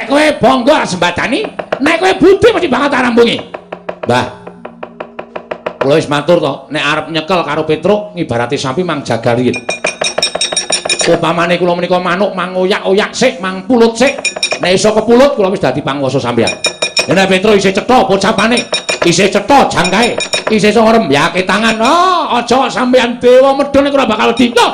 Nek kowe bangga sembadani, nek kowe budi mesti bakal tak rambungi. Mbah. Kula wis matur to, nek arep nyekel karo Petruk ngibarate sapi mang jagal riyin. Upamane kula menika manuk mang oyak-oyak sik, mang pulut sik. Nek iso kepulut kula wis dadi panguwasa sampeyan. Nek Petruk isih cetha pocapane, isih cetha jangkae, isih iso ngrembyake tangan. Oh, aja sampeyan dewa medhun nek ora bakal wedi. Lho,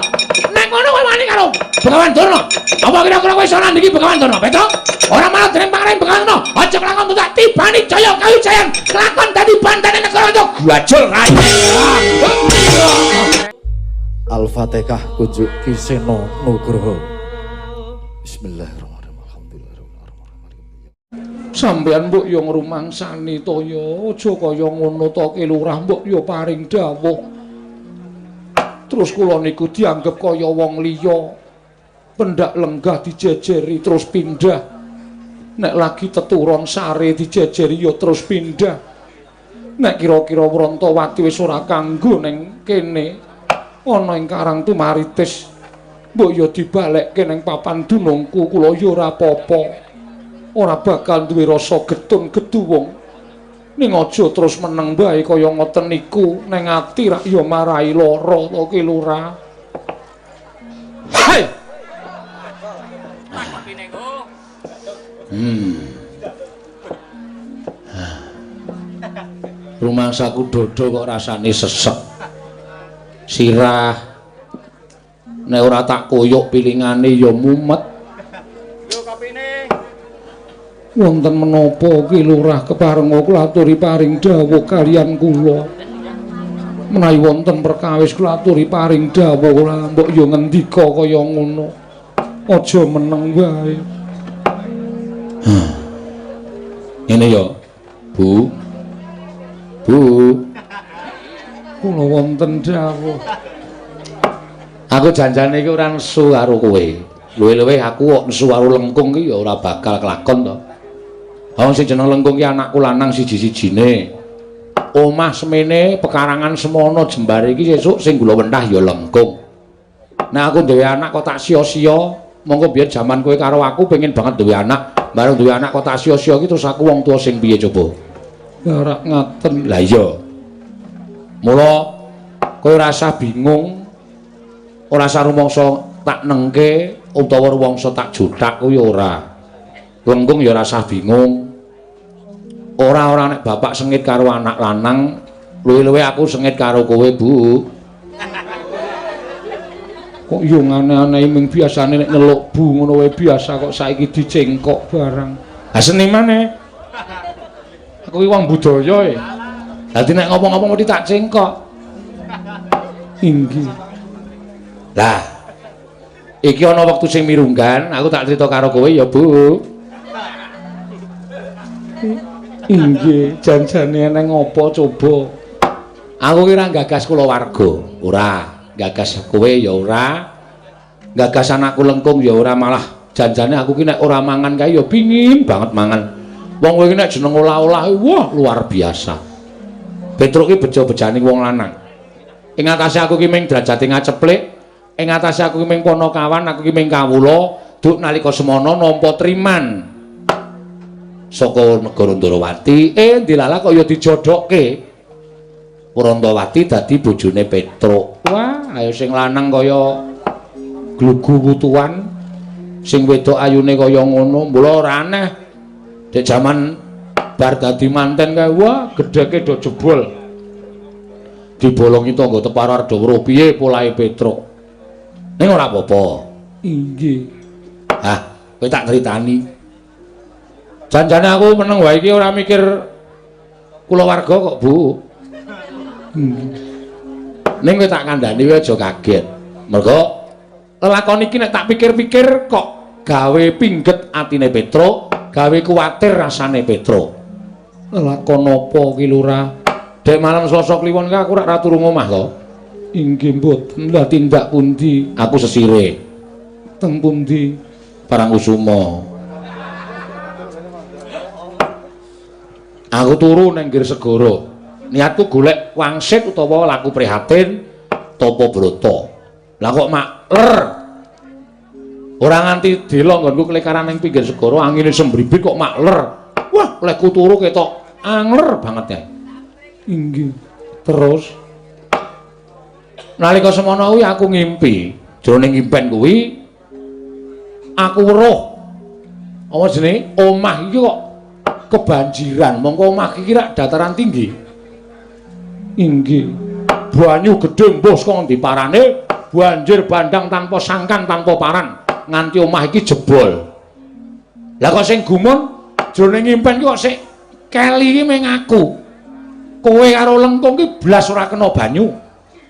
nek ngono kowe wani karo Begawan Durna. Apa kira-kira kowe iso nandingi Begawan Durna, Petruk? Ora malah dening pangeran Begawan Durna. Aja kelakon tak tibani jaya kawijayan, kelakon dadi bandane negara itu gajul rai. Al-Fatihah kunjuk Ki Seno Nugroho. Bismillahirrahmanirrahim. Alhamdulillahirabbil. Sampeyan mbok yo ngrumangsani to ya, aja kaya ngono to Ki Lurah, mbok yo paring dawuh. Terus kula niku dianggep kaya wong liya. Pendak lenggah dijejeri terus pindah. Nek lagi teturon sare dijejeri ya terus pindah. Nek kira-kira Wrontowati wis ora kanggo ning kene, ana ing Karang Tumaritis, mbok ya dibalekke ning papan dunungku, kula ya ora apa-apa. Ora bakal duwe rasa getun geduwung. Ning aja terus meneng bae kaya ngoten niku, ning ati rak ya marai lara to Ki Lurah. Hei. Rumangsaku dodo kok rasane sesek. Sirah. Nek ora tak koyok pilingane ya mumet. Yo kopine. Wonten menapa Ki Lurah keparenga kula aturi paring dawuh kaliyan kula. Menawi wonten perkawis kula aturi paring dawuh, kula mbok ya ngendika kaya ngono. Aja meneng wae. Ngene ya, Bu. Bu. Kula wonten dawuh. Aku janjane iki ora nesu karo kowe. Luwih-luwih aku kok nesu karo Lengkung iki ya ora bakal kelakon to. Wong sing jeneng Lengkung ki anakku lanang siji-sijine. Omah semene, pekarangan semono jembare iki sesuk sing gula wentah ya Lengkung. Nek aku duwe anak kok tak sia-sia, monggo biyen jaman kowe karo aku pengen banget duwe anak, bareng duwe anak kok tak sia-sia iki terus aku wong tuwa sing piye coba? Ya ora ngaten. Lah iya. Mula kowe ora usah bingung, ora usah rumangsa tak nengke utawa rumangsa tak juthak kuwi ora. Lengkung ya ora usah bingung. Ora-ora nek bapak sengit karo anak lanang, luwih-luwih aku sengit karo kowe, Bu. Kok yo aneh-aneh ming biasane nek nyeluk Bu ngono wae biasa kok saiki dicengkok barang. Ha senimane. Aku iki wong budaya e. Dadi nek ngomong-ngomong mesti tak cengkok. Inggih. Lah, iki ana wektu sing mirunggan, aku tak crita karo kowe ya, Bu. Inggih, janjane eneng apa coba? Aku ki ora gagas kulawarga, ora. Gagas kowe ya ora. Gagas anakku Lengkung ya ora, malah janjane aku ki nek ora mangan kae ya pingin banget mangan. Wong kowe ki nek jeneng olah-olah, wah luar biasa. Petruk ki bejo-bejane wong lanang. Ing atase aku ki ming derajate ngaceplik, ing atase aku ki ming panakawan, aku ki ming kawula, duk nalika semono nampa triman saka negara Ndrawati, dilalah kok ya dijodokke. Wrontowati dadi bojone Petruk. Wah, ayo sing lanang kaya glugu wutuan, sing wedok ayune kaya ngono, mula ora aneh. Dek jaman bar dadi manten kae, wah, gedheke do jebol. Dibolongi tangga teparo arep weruh piye polahe Petruk. Ning ora apa-apa. Inggih. Ah, kowe tak critani. Janjane aku meneng wae iki ora mikir kulawarga kok, Bu. Ning kowe tak kandhani kowe aja kaget. Mergo lelakon iki nek tak pikir-pikir kok gawe pingget atine Petruk, gawe kuwatir rasane Petruk. Lelakon apa ki Lurah? Dek malam Selasa Kliwon ki aku rak ra turu ngomah to. Inggih mboten. Lah tindak pundi? Aku sesire. Teng pundi? Parangkusuma. Aku turu nang nggir segara. Niatku golek wangsit utawa laku prihatin tapa brata. Lah kok makler. Ora nganti dela nggonku klekaran ning pinggir segara, angine sembribit kok makler. Wah, lehku turu ketok angler banget ya. Inggih. Terus nalika semono kuwi aku ngimpi, jroning impen kuwi aku weruh apa jenenge omah iki kok kebanjiran. Mongko omah iki rak dataran tinggi. Inggih. Banyu gedhe mbuh saka ngendi parane, banjir bandang tanpa sangkan tanpa paran, nganti omah iki jebol. Lah kok sing gumun jroning impen iki kok sik keli iki mung aku. Kowe karo Lengkung iki blas ora kena banyu.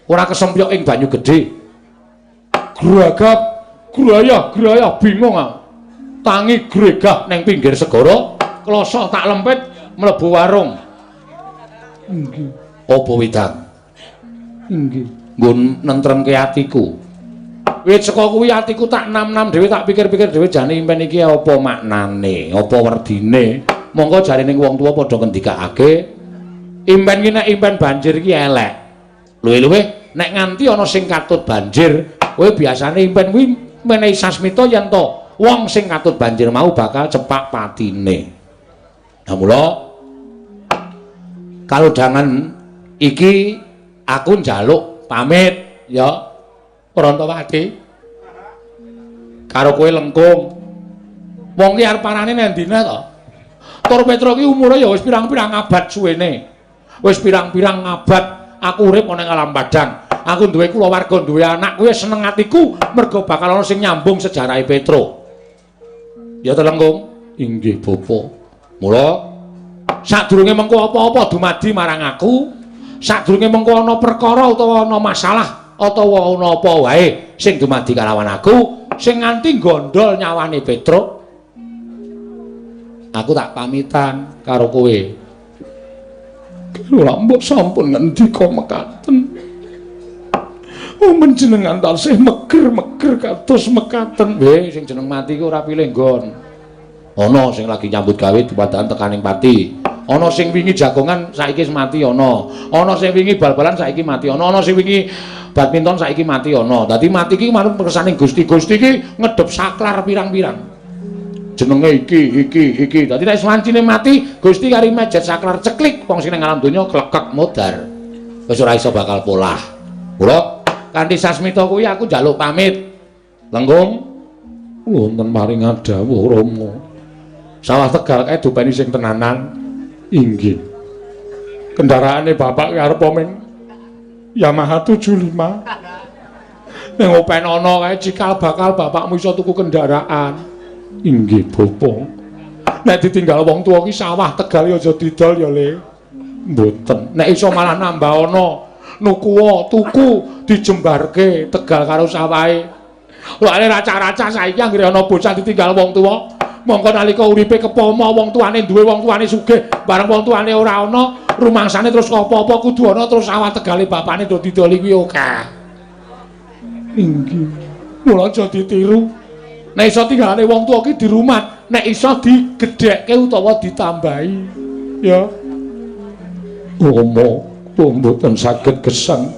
Ora kesempyok ing banyu gedhe. Gragap, grayah, grayah bingung aku. Tangi gregah ning pinggir segara, kloso tak lempit mlebu warung. Inggih. Apa wedang? Inggih. Nggon nentremke atiku. Wit saka kuwi atiku tak nam-nam dhewe, tak pikir-pikir dhewe jane impen iki apa maknane, apa werdine. Monggo jarene wong tuwa padha ngendikake impen iki nek impen banjir iki elek. Luwih-luwih nek nganti ana sing katut banjir, kowe biasane impen kuwi menehi sasmita yen to wong sing katut banjir mau bakal cepak patine. Nah mula kalodhangan iki aku njaluk pamit ya Prantawati karo kowe Lengkung. Wong ki arep parane nang ndine to? Tur Petro ki umure ya wis pirang-pirang abad suwene. Wis pirang-pirang abad aku urip ana ing alam padang. Aku duwe kulawarga, duwe anak, kuwi seneng atiku mergo bakal ana sing nyambung sejarahe Petro. Ya to Lengkung? Inggih Bapa. Mula sadurunge mengko apa-apa dumadi marang aku, sadurunge mengko ana perkara utawa ana masalah utawa ana apa wae sing dumadi kalawan aku, sing nganti gondol nyawane Petro, aku tak pamitan karo kowe. Kula mbok sampun ngendika mekaten. Oh, menjenengan tansih meger-meger kados mekaten. Nggih, sing jeneng mati ku ora pilih nggon. Ana sing lagi nyambut gawe dumadakan tekaning pati. Ana sing wingi jagongan saiki wis mati ana. Ana sing wingi bal-balan saiki mati ana. Ana sing wingi badminton saiki mati ana. Dadi mati iki manut kersane Gusti. Gusti iki ngedep saklar pirang-pirang. Jenenge iki, iki, iki. Dadi nek wancine mati, Gusti kari mejet saklar ceklik wong sing ning alam donya klekek modar. Wis ora iso bakal polah. Mula kanthi sasmita kuwi aku njaluk pamit. Lengkung wonten paring dawuh Rama. Sawah Tegal kae dopeni sing tenanan. Inggih. Kendaraane bapak ki arep ming Yamaha 75. Ning open ana kae cikal bakal bapakmu iso tuku kendaraan. Inggih, Bapak. Nek ditinggal wong tuwa ki sawah Tegal ya aja didol ya, Le. Mboten. Nek iso malah nambah ana. Nukuwa tuku dijembarke Tegal karo sawahe. Lha raca-raca saiki anggere ana bocah ditinggal wong tuwa, mongko nalika uripe kepomo wong tuane duwe, wong tuane sugih, bareng wong tuane ora ana, rumangsane terus apa-apa kudu ana, terus sawah Tegale bapakne do didoli kuwi akeh. Inggih. Mula aja ditiru. Nek iso tinggalane wong tuwa ki dirumat, nek iso digedhekke utawa ditambahi. Ya. Rama, kula mboten saged gesang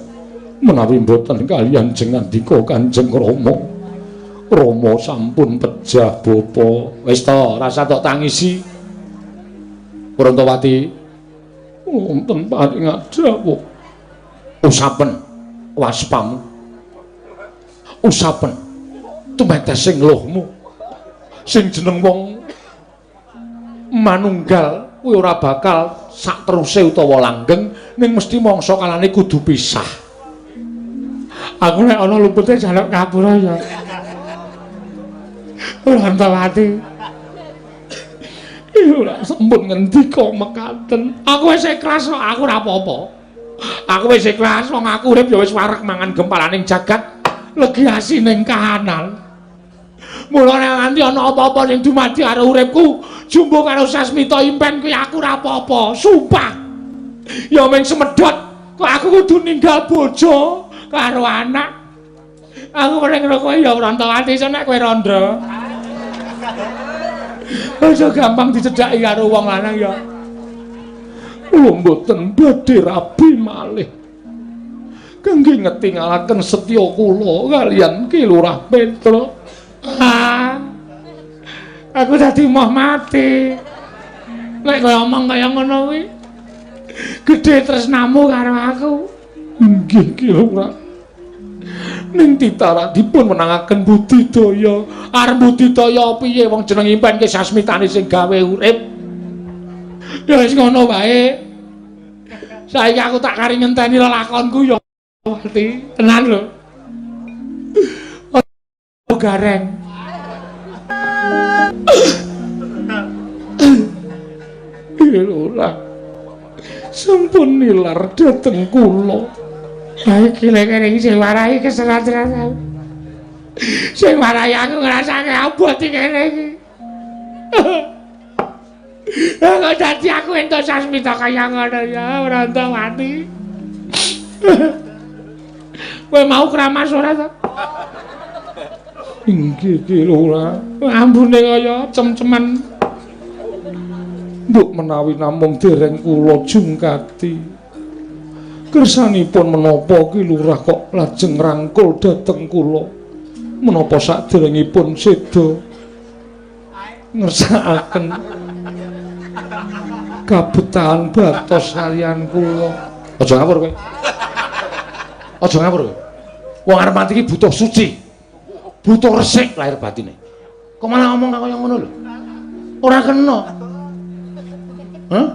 menawi mboten kaliyan jengandika Kanjeng Rama. Rama sampun pejah bapa. Wis to, rasa tok tangisi. Prantawati, wonten paring dawuh. Usapen waspamu. Usapen tumetes sing luhmu. Sing jeneng wong manunggal kuwi ora bakal sak teruse utawa langgeng, ning mesti mangsa kalane kudu pisah. Aku nek ana lumpute jaluk ngapura ya. Prantawati. Ora sampun ngendika mekaten. Aku wis ikhlas kok, aku ora apa-apa. Aku wis ikhlas wong aku urip ya wis wareg mangan gempalaning jagat, legi asining kahanan. Mula nek nganti ana apa-apa sing dumadi karo uripku, jumbo karo sasmita impen kuwi aku ora apa-apa, sumpah. Ya mung semedhot kok aku kudu ninggal bojo karo anak. Aku mreng kowe ya Prantawati, iso nek kowe rondo. Aja gampang dicedhaki karo wong lanang ya. Kula mboten badhe rabi malih. Kangge ngetingalaken setya kula kaliyan Ki Lurah Petro. Ah. Aku dadi moh mati. Nek kowe omong kaya ngono kuwi, gedhe tresnamu karo aku. Nggih, Ki Lurah. Ning titara dipun menangaken budidaya. Arep budidaya piye wong jeneng impen ki sasmitane sing gawe urip. Ya wis ngono wae. Saiki aku tak kari ngenteni lelakonku ya mati. Tenan lho. Oh, gareng. Lurah. Sampun nilar dhateng kula. Ha iki lek kene iki sing warai keserat-serat. Sing warai aku ngrasake abot iki kene iki. Kok dadi aku entuk sasmita kaya ngono ya, ora entuk mati. Kowe mau kramas ora to? Inggih, Ki Lurah. Ambune kaya cem-ceman. Mbok menawi namung dereng kula jungkati. Kersanipun menapa Ki Lurah kok lajeng rangkul dhateng kula? Menapa saderengipun seda ngersakaken kabetahan batos kaliyan kula? Aja ngawur kowe. Aja ngawur kowe. Wong arep mati iki butuh suci. Butuh resik lahir batine. Kok malah ngomong kaya ngono lho? Ora kena. Hah?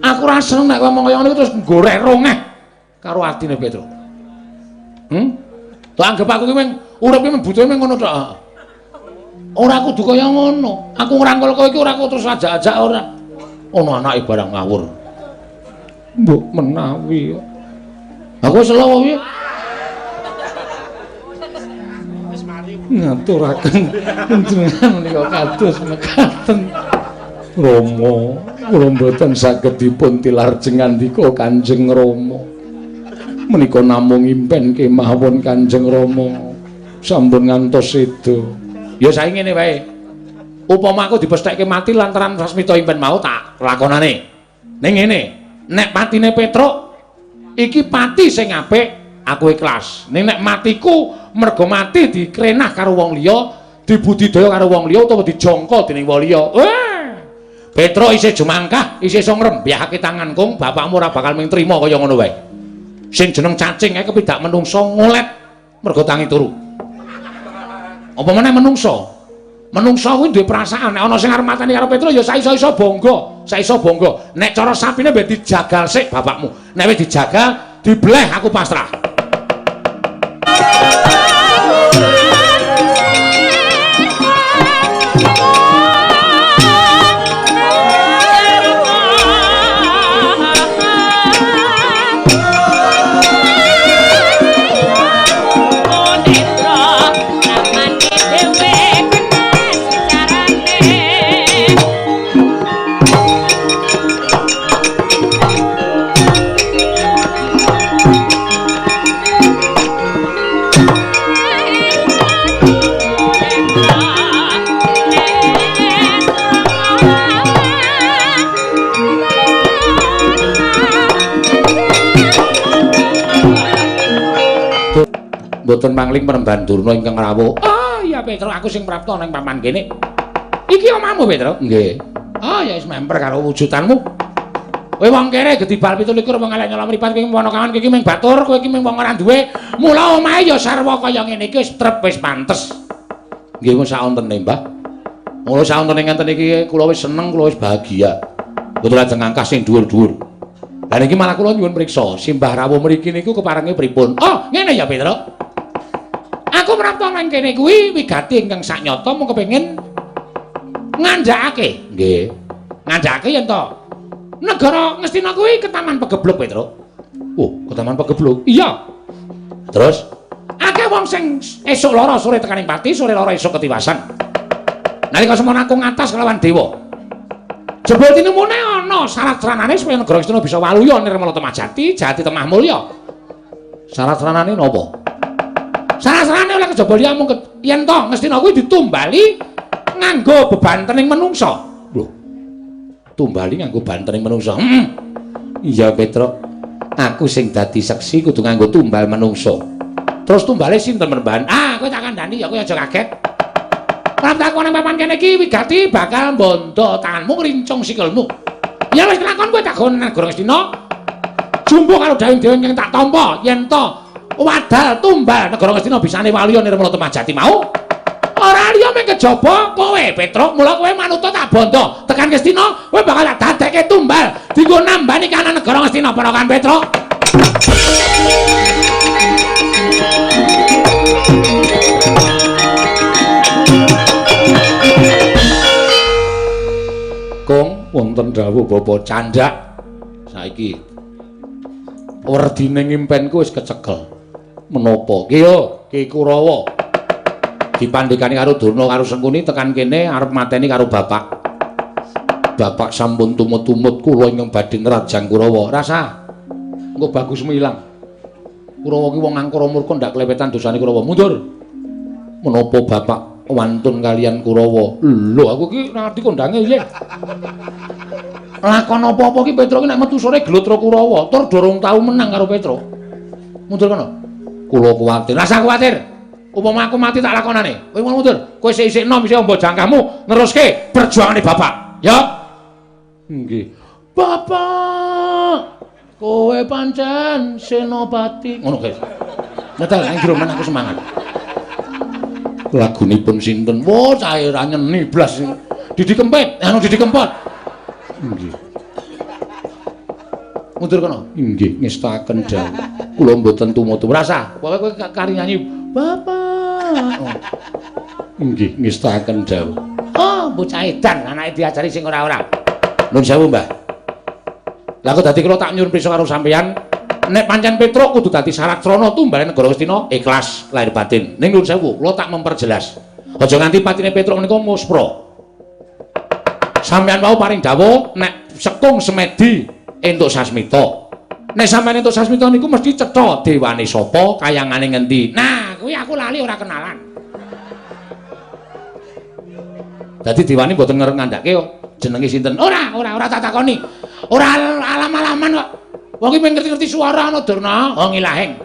Aku ora seneng nek ngomong kaya ngono terus gorek rongeh karo atine Petro. Tak anggap aku ki mung urip ki butuhe mung ngono tok. Ora kudu kaya ngono. Aku ngrangkul kowe iki ora kok terus ajak-ajak ora. Ono anake barang ngawur. Mbok menawi kok. Aku wis selo piye? Ngaturaken panjenengan menika kados mekaten. Rama, kula mboten saged dipun tilar jengandika Kanjeng Rama. Menika namung impen kemawon Kanjeng Rama sampun ngantos seda. Ya saiki ngene wae. Upama aku dipesthekke mati lantaran sasmita impen mau tak lakonane. Ning ngene, nek patine Petruk iki pati sing apik, aku ikhlas. Ning nek matiku mergo mati dikrenah karo wong liya, dibudidaya karo wong liya utawa dijangka dening wong liya. Petruk isih jumangkah, isih iso ngrembyahake tangan kung, bapakmu ora bakal mung trima kaya ngono wae. Sing jeneng cacing ae kepidak menungso ngolet mergo tangi turu. Apa meneh menungso? Menungso kuwi duwe perasaan, nek ana sing arep mateni karo Petruk ya saiso-iso bangga, saiso bangga. Nek cara sapine mbek dijagal sik bapakmu. Nek wis dijagal, dibleh aku pasrah. Mboten mangling Penemban Durna ingkang rawuh. Oh iya Petro, aku sing prapta nang papan kene. Iki omahmu Petro? Nggih. Oh ya wis memper karo wujudanmu. Kowe wong kere gedibal 27 wong elek nyolong mripat kowe wono kawan kowe iki mung batur, kowe iki mung wong ora duwe. Mula omahe ya sarwa kaya ngene iki wis trep wis pantes. Nggih wis saontene, Mbah. Mula saontene ngenten iki kula wis seneng, kula wis bahagia. Mboten lajeng ngangkah sing dhuwur-dhuwur. Lah niki malah kula nyuwun priksa, simbah rawuh mriki niku keparenge pripun? Oh, ngene ya Petro. Aku prapta nang kene kuwi wigati ingkang saknyata mung kepengin ngandhakake. Nggih. Ngandhakake yen to negara Ngastina kuwi ketaman pegebluk Petro. Oh, ketaman pegebluk. Iya. Terus akeh wong sing esuk lara sore tekaning pati, sore lara esuk ketiwasan. Nalika semono aku ngatas kelawan dewa. Jebul tinemune ana syarat sranane supaya negara Ngastina bisa waluya nirmala temah jati, jati temah mulya. Syarat sranane napa? Syarat-syaratane oleh kejaba liya mung yen to Ngastina kuwi ditumbali nganggo bebantening menungsa. Lho. Tumbali nganggo bantening menungsa. Heeh. Iya Petro. Aku sing dadi seksi kudu nganggo tumbal menungsa. Terus tumbale sinten Mermbahan? Ah, kowe tak kandhani ya kowe aja kaget. Arep takon nang papan kene iki wigati bakal mbondo tanganmu ngrincung sikilmu. Ya wis kelakon kowe tak gowo nang negara Ngastina. Jumbo karo dawing dewe ingkang tak tampa yen to wadal tumbal negara Ngastina bisane waluya Nirmala Temajati mau. Ora liya mung kejaba kowe Petruk, mula kowe manuta tak bondo tekan Ngastina kowe bakal tak dadekke tumbal dienggo nambani kahanan negara Ngastina ponakan Petruk. Kong wonten dawuh Bapak candhak saiki werdine ngimpenku wis kecekel. Menapa? Ki yo Ki Kurawa dipandhikani karo Durna karo Sengkuni tekan kene arep mateni karo bapak. Bapak sampun tumut-tumut kula ingkang badhe nrajang Kurawa. Rasa engko bagusmu ilang. Kurawa ki wong angkara murka ndak klewetan dosane Kurawa. Mundur. Menapa bapak wantun kalian Kurawa? Lho aku ki ora ngerti kondange piye. Lakon apa-apa ki Petruk ki nek metu sore glotra Kurawa, tur durung tau menang karo Petruk. Mundur kono. Kula kuwatir. Rasa kuwatir. Upama aku mati tak lakonane. Kowe mundur. Kowe isih enom isih ombo jangkahmu neruske perjuangane bapak. Ya. Nggih. Bapak, kowe pancen senopati. Ngono guys. Nyetel nang jero men aku semangat. Lagunipun sinten? Wah, cahe ra nyeni blas. Didi Kempit, anu Didi Kempot. Nggih. Mundur kono. Nggih, ngestakaken dawuh. Kula mboten tumut-tumut. Rasa, pokoke kowe kari nyanyi Bapak. Oh. Nggih, ngestakaken dawuh. Oh, bocah edan anake diajari sing ora-ora. Nuwun sewu, Mbah. Lah kok dadi kula tak nyuwun prisa karo sampeyan, nek pancen Petruk kudu dadi syarat srana tumbale negara Ngastina ikhlas lahir batin. Ning nuwun sewu, kula tak memperjelas. Aja nganti patine Petruk menika muspra. Sampeyan wau paring dawuh nek sekung semedi entuk sasmita. Nek sampeyan entuk sasmita niku mesti cetha dewane sapa, kayangane ngendi. Nah, kuwi aku lali ora kenalan. Dadi dewane mboten ngandhake jenenge sinten. Ora, ora, ora tak takoni. Ora alam-alaman kok. Wong iki pengen ngerti-ngerti suara ana Durna, oh ngilahing.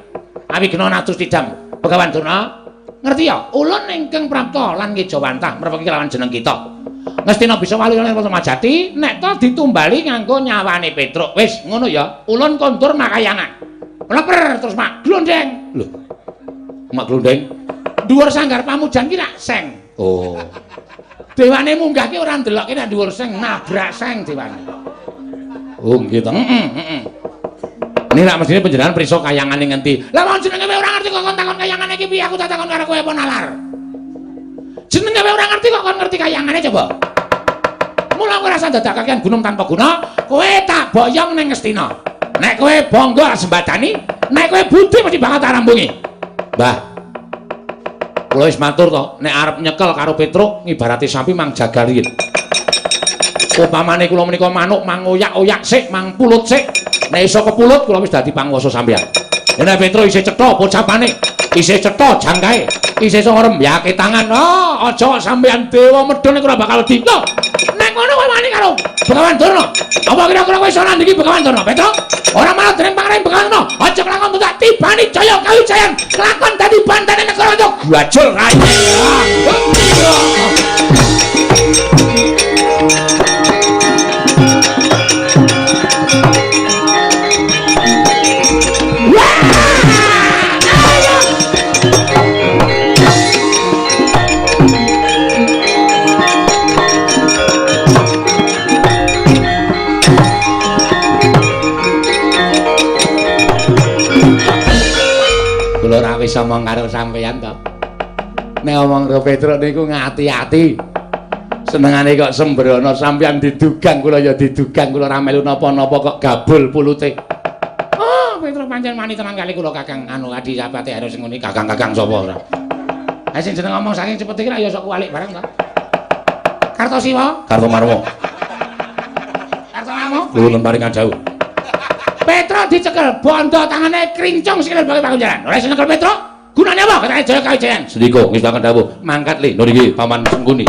Awigna natus tidam. Begawan Durna, ngerti ya? Ulun ingkang prapta lan ngejawantah mrepeki kelawan jeneng kita. Ngastina bisa wali lan Majati nek to ditumbali nganggo nyawane Petruk. Wis ngono ya. Ulun kondur makayangan. Leper terus mak glondeng. Lho. Mak glondeng. Dhuwur sanggar pamujan ki rak seng. Oh. Dewane munggah ki ora ndelokke nek dhuwur seng, nabrak seng dewane. Oh nggih to. Heeh, heeh. Ini rak mestine panjenengan prisa kayangane ngendi. Lah wong jenenge ora ngerti kok kon takon kayangane iki piye, aku tak takon karo kowe apa nalar. Jenenge ora ngerti kok kon ngerti kayangane coba. Mula kowe rasa dadak kakean gunung tanpa guna, kowe tak boyong ning Ngastina. Nek kowe bangga sembadani, nek kowe budi mesti bakal tak rambungi. Mbah. Kula wis matur to, nek arep nyekel karo Petruk ngibarate sapi mang jagal riyin. Upamane kula menika manuk mangoyak-oyak sik, mang pulut sik. Nek iso kepulut kula wis dadi panguwasa sampeyan. Nek Petruk isih cetha pocapane, isih cetha jangkae, isih iso ngrembyake tangan. Oh, aja sampeyan dewa medhun nek ora bakal wedi. Lho, nek ngono kowe wani karo Begawan Durna. Apa kira-kira kowe iso nandingi Begawan Durna, Petruk? Ora malah dening pangaring Begawan Durna. Aja kelakon tak tibani jaya kawijayan. Kelakon dadi bantane negara itu gajul rai. Kula ora wis omong karo sampeyan to. Nek omong karo Petruk niku ngati-ati. Senengane kok sembrono sampeyan didugang kula ya didugang kula ora melu napa-napa kok gabul pulute. Oh, Petruk pancen wani tenan kali kula Kakang anu Adi Sapati harus ngene kakang-kakang sapa ora. Ha sing jeneng ngomong saking cepet iki ya sok kuwalik bareng to. Kartosiwa, Kartomarwa. Kartomarwa. Kula paringan jauh. Petruk dicekel, bondo tangane krincung sikile bagi pakunjaran. Ora iso nyekel Petruk, gunane apa? Katane Jaya Kawijayan. Sendika ngestaken dawuh, mangkat le. Lho niki Paman Sengkuni.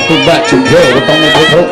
Tumbak jumbo wetenge Petruk.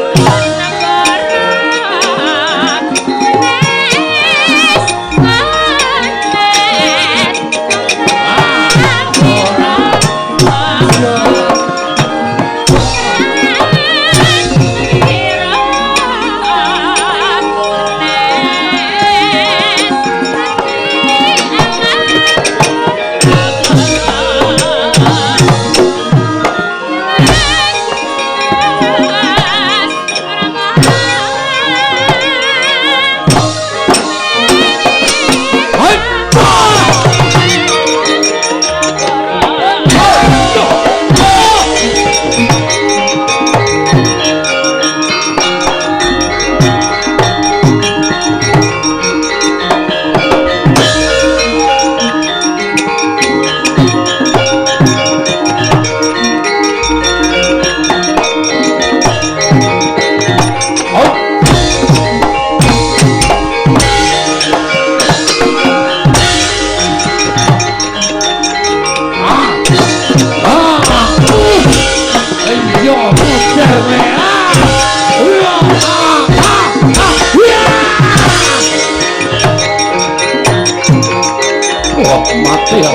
Mati ya.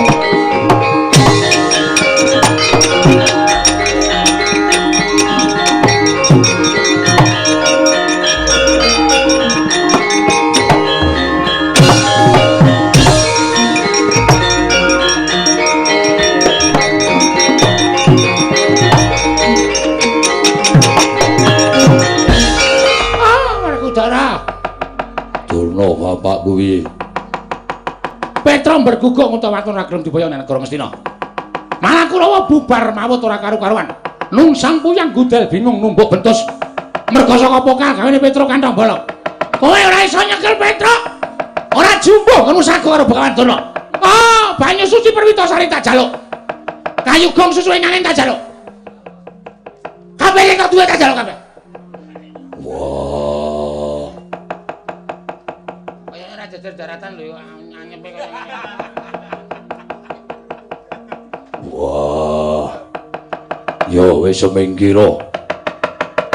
Ah, Werkudara. Durna bapak kuwi. Petro berguguk ngutawa ora gelem diboyong nang negara Ngastina. Malah Kurawa bubar mawut ora karu-karuan. Nungsang puyang gudel bingung numbuk bentus. Merga saka pokal gawene Petro kantong bolong. Kowe ora iso nyekel Petro. Ora jumbuh kono sago karo Begawan Durna. Ah, banyu suci Perwitasari tak jaluk. Kayu gong susu ing angin tak jaluk. Kabeh tak duwe tak jaluk kabeh. Wah. Kayake ora jejer daratan lho anyepe kaya ngene. Wah. Yo wis minggiro.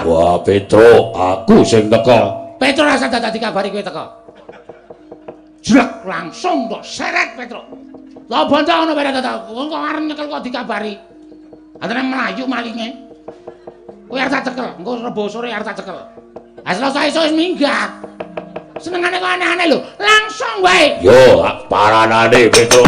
Wah, Petro, aku sing teka. Petro rasa dadak dikabari kowe teka. Jlek langsung tok seret Petro. Lah bondo ngono bae dadak. Wong kok arep nyekel kok dikabari. Antene mlayu malinge. Kowe arep tak cekel, engko rebo sore arep tak cekel. Ha selasa esuk wis minggat. Senengane kok aneh-aneh lho. Langsung wae. Yo, paranane Petro.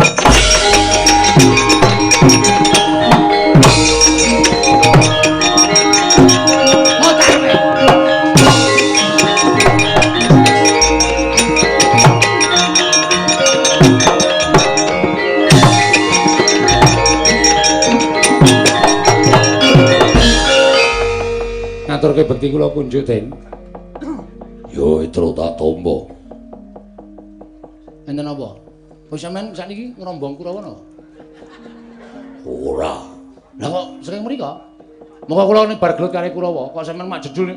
Ngaturke bekti kula kunjuk, Den. Yo, Petro tak tampa. Enten apa? Wis sampean sakniki ngrombong Kurawa napa? Ora. Lah kok sering mriko? Monggo kula ning bar gelut karo Kurawa, kok sampean mak jedul.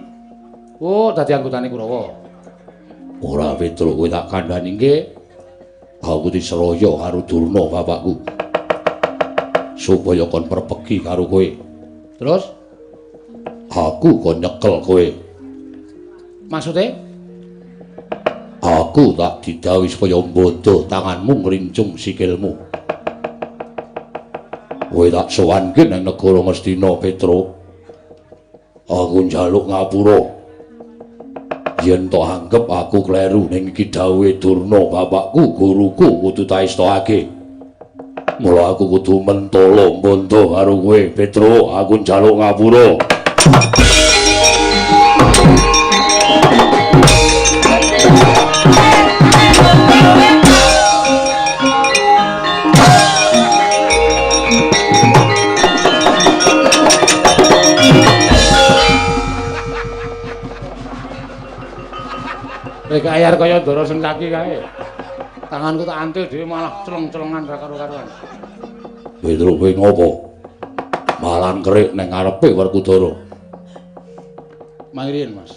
Oh, dadi anggotane Kurawa. Ora, Petro, kowe tak kandhani nggih. Aku diseraya karo Durna bapakku. Supaya kon perpegi karo kowe. Terus aku kon nyekel kowe. Maksude? Aku tak didhawuhi supaya mbodo tanganmu ngrincung sikilmu. Kowe tak sowanke nang negara Ngastina, Petro. Aku njaluk ngapura. Yen tok anggep aku kleru ning iki dawuhe Durna bapakku, guruku kudu taestokake. Mula aku kudu mentolo mbondo karo kowe, Petro. Aku njaluk ngapura. Rek ayar kaya ndara sengkaki kae. Tanganku tak antil dhewe malah celeng-celengan ra karo-karuan. Petro kowe ngopo? Malah kerik ning ngarepe Werkudara. Mangriyen, Mas.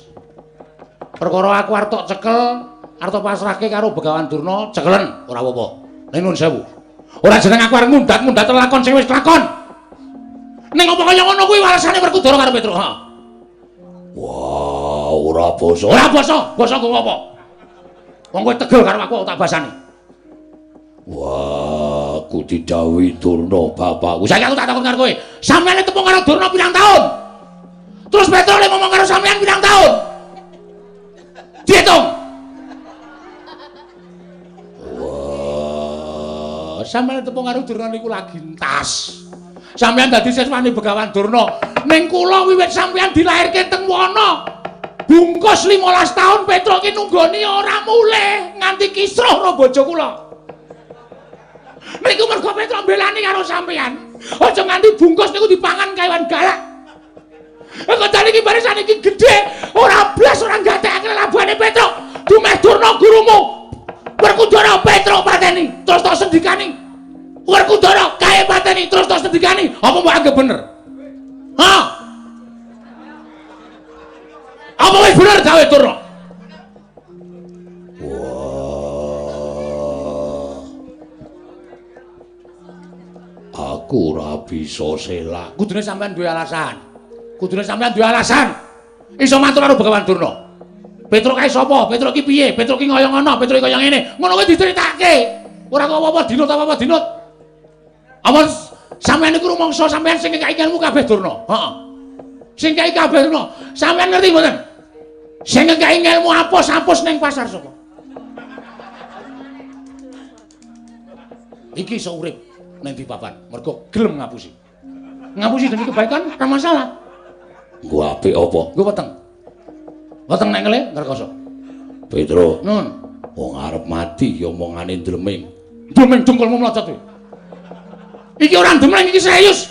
Perkara aku arep tok cekel, arep tok pasrahke karo Begawan Durna, cekelen ora apa-apa. Ning nuwun sewu. Ora jeneng aku arep ngundat-mundat lakon sing wis lakon. Ning apa kaya ngono kuwi walesane Werkudara karo Petruk, ha? Wah, ora basa. Ora basa, basa nggo apa? Wong kowe tegel karo aku tak basani. Wah, aku didhawuhi Durna bapakku. Saiki aku tak takon karo kowe. Sampeyan tepung karo Durna pirang taun? Terus Petruk le ngomong karo sampeyan pirang taun? Diitung. Wah, sampeyan tepung karo Durna niku lagi entas. Sampeyan dadi siswane Begawan Durna. Ning kula wiwit sampeyan dilairke teng wana. Bungkus 15 taun Petruk ki nunggoni ora mulih nganti kisruh karo bojo kula. Niku mergo Petruk mbelani karo sampeyan. Aja nganti bungkus niku dipangan kewan galak. Kok jane iki barisan iki gedhe, ora blas ora gatekake labuhane Petruk. Dumeh Durna gurumu. Werkudara Petruk pateni, terus tok sendikani. Werkudara kae pateni, terus tok sendikani. Apa mbok anggap bener? Ha? Apa wis bener gawe Durna? Wah. Aku ora bisa selak. Kudune sampean duwe alasan. Kudune sampean duwe alasan. Iso matur karo Begawan Durna. Petruk kae sapa? Petruk ki piye? Petruk ki kaya ngono, Petruk kaya ngene. Ngono kuwi diceritake. Ora kok apa-apa dinut apa-apa dinut. Apa sampean niku rumangsa sampean sing ngekeki ilmu kabeh Durna? Heeh. Sing ngekeki kabeh Durna. Sampean ngerti mboten? Sing ngekeki ilmu apus-apus ning pasar sapa? Iki iso urip ning di papan, mergo gelem ngapusi. Ngapusi demi kebaikan ora masalah. Nggo apik apa? Nggo weteng. Weteng nek ngele ngrekoso. Petruk, nun, wong arep mati ya omongane ndleming. Ndleming dengkulmu mlocot kuwi. Iki ora ndleming, iki serius.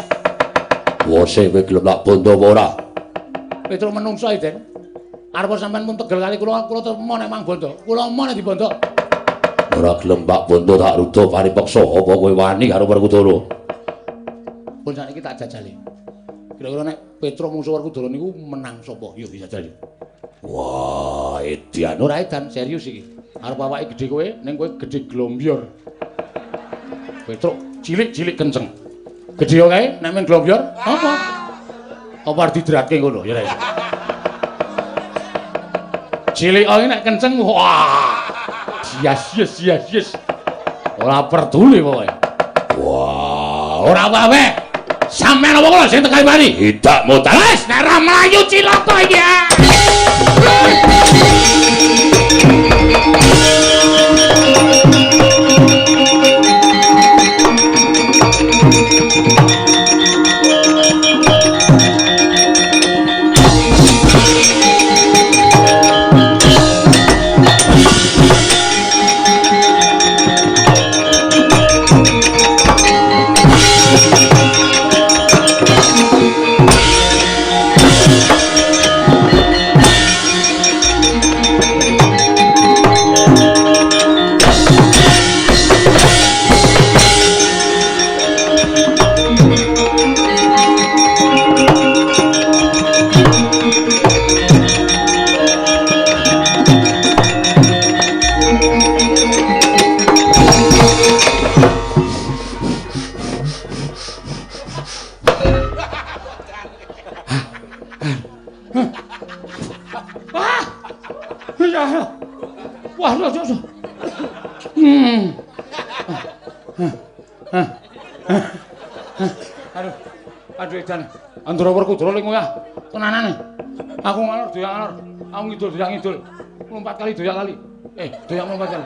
Wose kowe gelem tak bondo apa ora? Petruk menungso iki, Den. Arep sampean mun tegel kali kula, kula temo nek mang bondo. Kula emo nek dibondo. Ora gelem tak bondo tak rudo paripeksa apa kowe wani karo Werkudara? Pun sakniki tak jajali. Kira-kira nek Petruk mungsuh Werkudara niku menang sapa? Yo dijajal yo. Wah, edan ora edan serius iki. Arep awake gedhe kowe, ning kowe gedhe glombior. Petruk cilik-cilik kenceng. Gedhe kae nek men glombior apa? Apa arep didratke ngono ya ra iso. Cilik ae nek kenceng wah. Yes yes yes yes. Ora peduli pokoke. Wah, ora apa-apa. Sampeyan apa kula sing tekan mari? Tidak mutar. Wis nek ora mlayu cilaka iki. Aduh, aduh edan. Andra Werkudara ling ngoyah tenanane. Aku ngalor doyak ngalor, aku ngidul doyak ngidul. Lompat kali doyak kali. Doyak lompat kali.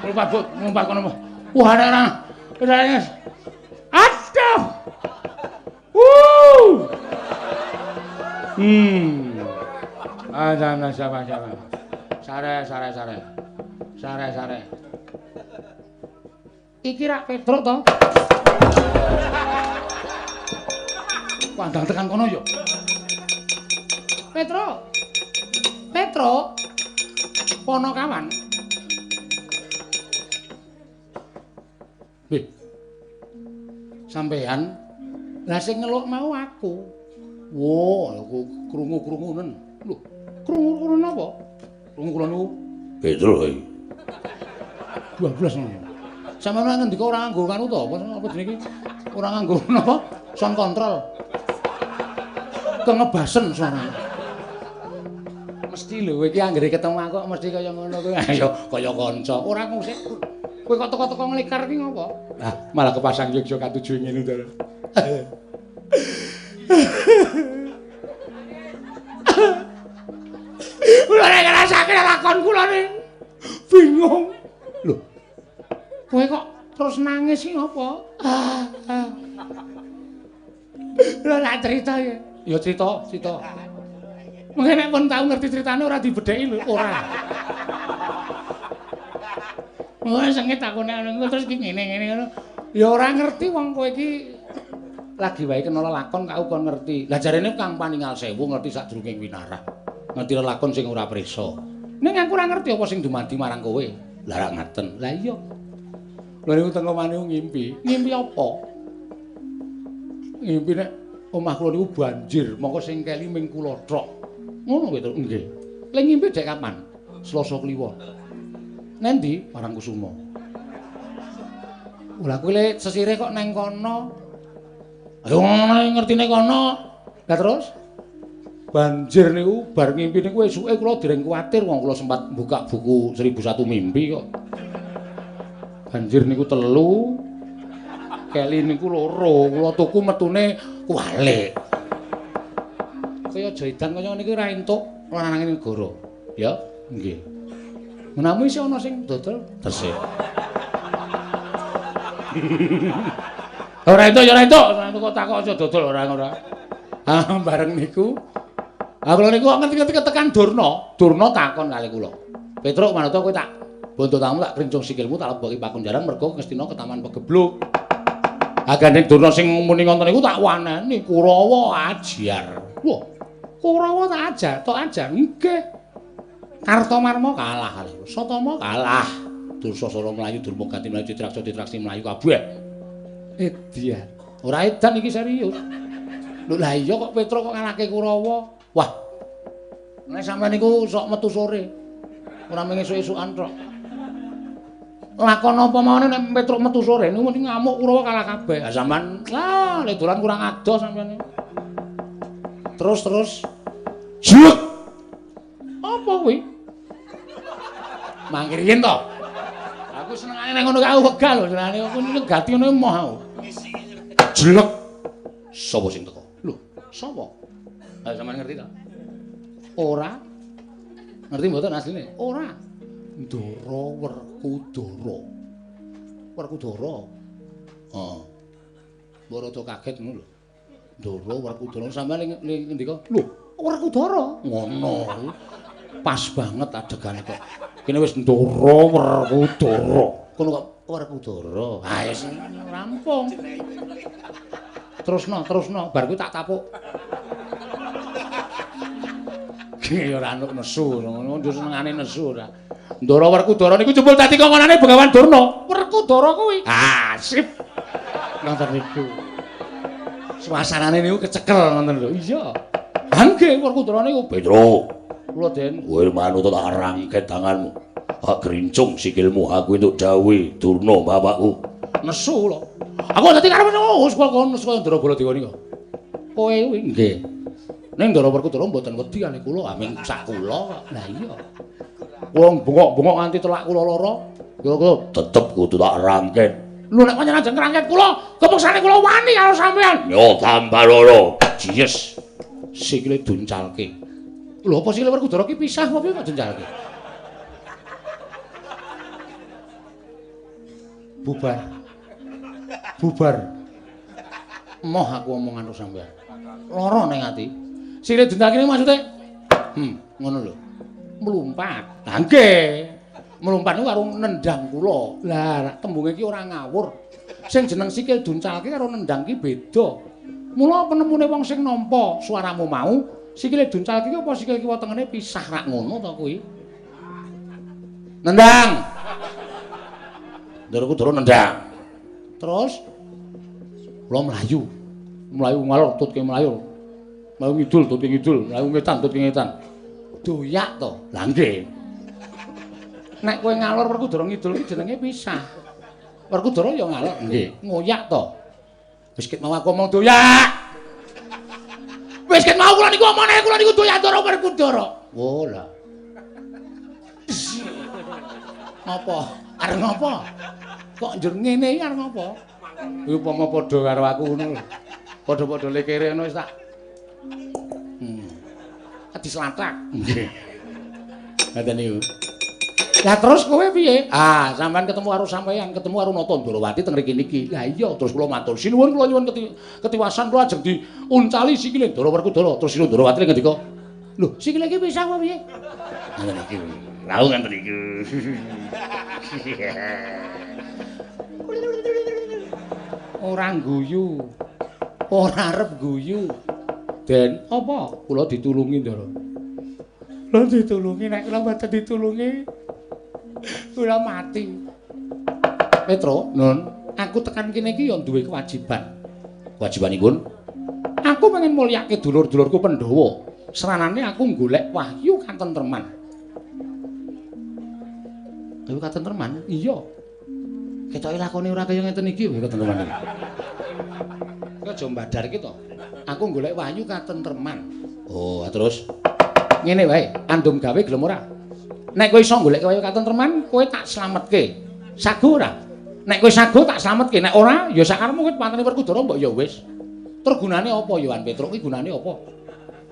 Lompat bot, lompat kono. Wah, ana. Aduh. Wuh. Ada siapa siapa. Sare sare sare. Sare sare. Iki rak Petruk to? Pandang tekan kono yo. Petruk. Petruk. Ponokawan. Nggih. Sampeyan lah sing ngeluk mau aku. Wah, aku krungu-krungunen. Lho, krungu-krungunen apa? Krungu kula niku Petruk iki. 12 ngono. Sampeyan ngendika ora nganggo kanu to? Apa jenenge iki? Ora nganggo napa? Sound kontrol. Kengebasen suarane. Mesti lho kowe iki anggere ketemu aku mesti kaya ngono kuwi. Ayo kaya kanca. Ora ngusik. Kowe kok teko-teko nglikar ki ngopo? Lah malah kepasang yogya katuju ngene to. Kula nek ngrasake lakon kula ning bingung. Lho. Kowe kok terus nangis ki ngopo? Lha nak cerita ya. Ya cerita, cerita. Mengke nek pun tau ngerti critane ora dibedheki lho, ora. Wah, sengit aku nek ngono terus ki ngene-ngene ngono. Ya ora ngerti wong kowe iki lagi wae kena lelakon kau kon ngerti. Lah jarene Kang Paningal Sewu ngerti sadurunge winarah. Ngerti lelakon sing ora prisa. Ning aku ora ngerti apa sing dumadi marang kowe. Lah rak ngaten. Lah iya. Lha niku teng omah niku ngimpi. Ngimpi apa? Ngimpi nek omah kula niku banjir, mongko sing keli ming kula tok. Ngono kuwi to? Nggih. Lah ngimpi dek kapan? Selasa Kliwon. Nendi? Parangkusumo. Lah kuwi le sesire kok neng kono. Ayo ngertine kono. Lah terus banjir niku bar ngimpi niku esuke kula dereng kuwatir wong kula sempat buka buku 1001 mimpi kok. Banjir niku 3, keli niku 2, kula tuku metune kuwalik. Kaya jaidan kaya ngene iki ora entuk lanange negara. Ya, nggih. Menawi isih ana sing dodol tesih. Ora entuk ya ora entuk, ora entuk kok takok aja dodol ora ora. Ah bareng niku. Ah kula niku kok ngerti-ngerti ketekan Durna. Durna takon kali kula. Petruk manut kowe tak bonto tamu tak krincung sikilmu tak leboki pakunjaran mergo Ngastina ketaman pegebluk. Ah gandeng Durna sing muni ngoten niku tak waneni Kurawa ajar. Wah, Kurawa tak ajar, tok ajar. Nggih. Kartomarma kalah kali. Satama kalah. Dursasana mlayu, Durmagati mlayu, Citraksa Citraksi mlayu kabeh. Edian. Ora edan iki serius. Lho lah iya kok Petruk kok ngalahke Kurawa. Wah. Nek sampeyan niku sok metu sore. Ora mung esuk-esukan tok. Lakon apa mawon nek Petruk metu sore niku mesti ngamuk Kurawa kalah kabeh. Lah sampean lah lek dolan kurang adoh sampeyan niku. Terus terus. Jek. Apa kuwi? Mangkir yen to. Aku senengane nek ngono aku wegah lho senengane aku negati ngono emoh aku. Jelek. Sapa sing teko? Lho, sapa? Ha sampean ngerti ta? Ora. Ngerti mboten asline? Ora. Ndara Werkudara. Werkudara. Heeh. Mbok rada kaget ngono lho. Ndara Werkudara sampean ngendika, lho, Werkudara. Ngono. Pas banget adegane kok. Kene wis Ndara Werkudara. Kono kok Werkudara. Ha wis rampung. Terusno, terusno, bar kuwi tak tapuk. Ki ora anuk nesu, ngono senengane nesu ora. Ndara Werkudara niku jebul dadi kongkonane Begawan Durna. Werkudara kuwi. Ah, sip. Nonton niku. Suasanane niku kecekel ngoten lho. Iya. Ha nggih Werkudara niku Petruk. Kula Den. Kowe manut tak rangket tanganmu. Hak grincung sikilmu aku entuk dawuhe Durna bapakku. Nesu kula. Aku dadi karepe wis kula kono nesu kaya Ndara Baladewa niku. Kowe kuwi nggih. Ning Ndara Werkudara mboten wedi kali kula, aming sak kula kok. Lah iya. Kula bengok-bengok nganti telak kula lara. Kira-kira tetep kudu tak rangket. Lho nek pancen ajeng ngrangket kula, kepeksane kula wani karo sampean. Yo tambah loro. Jies. Sikile duncalke. Lho apa sikile Werkudara ki pisah apa piye kok duncalke? Bubar. Bubar. Emoh aku omongan karo sampean. Lara ning ati. Sikile duncalke maksude ngono lho. Mlumpat. Lah nggih. Mlumpat niku karo nendang kula. Lah tembunge iki ora ngawur. Sing jeneng sikil duncalke karo nendang ki beda. Mula penemune wong sing nampa suaramu mau, sikile duncalke ki apa sikil kiwa tengene pisah rak ngono to kuwi? Nendang. Ndara Kudara nendang. Terus kula mlayu. Mlayu ngalor tutke mlayu. Mlayu ngidul tutke ngidul, mlayu ngetan tutke ngetan. Doyak to. Lah nggih. Nek kowe ngalor Werkudara ngidul ki jenenge pisah. Werkudara ya ngalor nggih, ngoyak to. Wis ket mau aku omong doyak. Wis ket mau kula niku omongane kula niku doyak Ndara Werkudara. Oh lah. Ngapa? Arep ngapa? Kok njur ngene iki arep ngapa? Kuwi upama padha karo aku ngono lho. Padha-padha lekere ngono wis tak. Dislatak. Nggih. Ngaten niku. Lah terus kowe piye? Ah, sampean ketemu karo sampean, ketemu karo Nata Ndorowati teng mriki niki. Lah iya, terus kula matur, sinuwun kula nyuwun ketiwasan kula ajeng diuncali sikile Ndara Werkudara. Terus Sinuwun Ndorowati ngendika, "Lho, sikile iki pisah apa piye?" Ngoten iki. Lha ngoten iki. Ora guyu. Ora arep guyu. Den, apa? Kula ditulungi, Ndara. Kula ditulungi, nek kula mboten ditulungi kula mati. Petro, Nun, aku tekan kene iki ya duwe kewajiban. Kewajibanipun? Aku pengen mulyake dulur-dulurku Pandhawa. Seranane aku golek wahyu katentreman. Wahyu katentreman? Iya. Ketoke lakone ora kaya ngeten iki wahyu katentreman iki. Kok aja mbadar iki to. Aku golek wahyu katentreman. Oh, terus ngene wae, andum gawe gelem ora? Nek kowe iso golek wahyu katentreman, kowe tak slametke. Sago ora? Nek kowe sago tak slametke, nek ora ya sakarepmu kowe pateni Werkudara mbok ya wis. Terus gunane apa ya Wan Petruk iki gunane apa?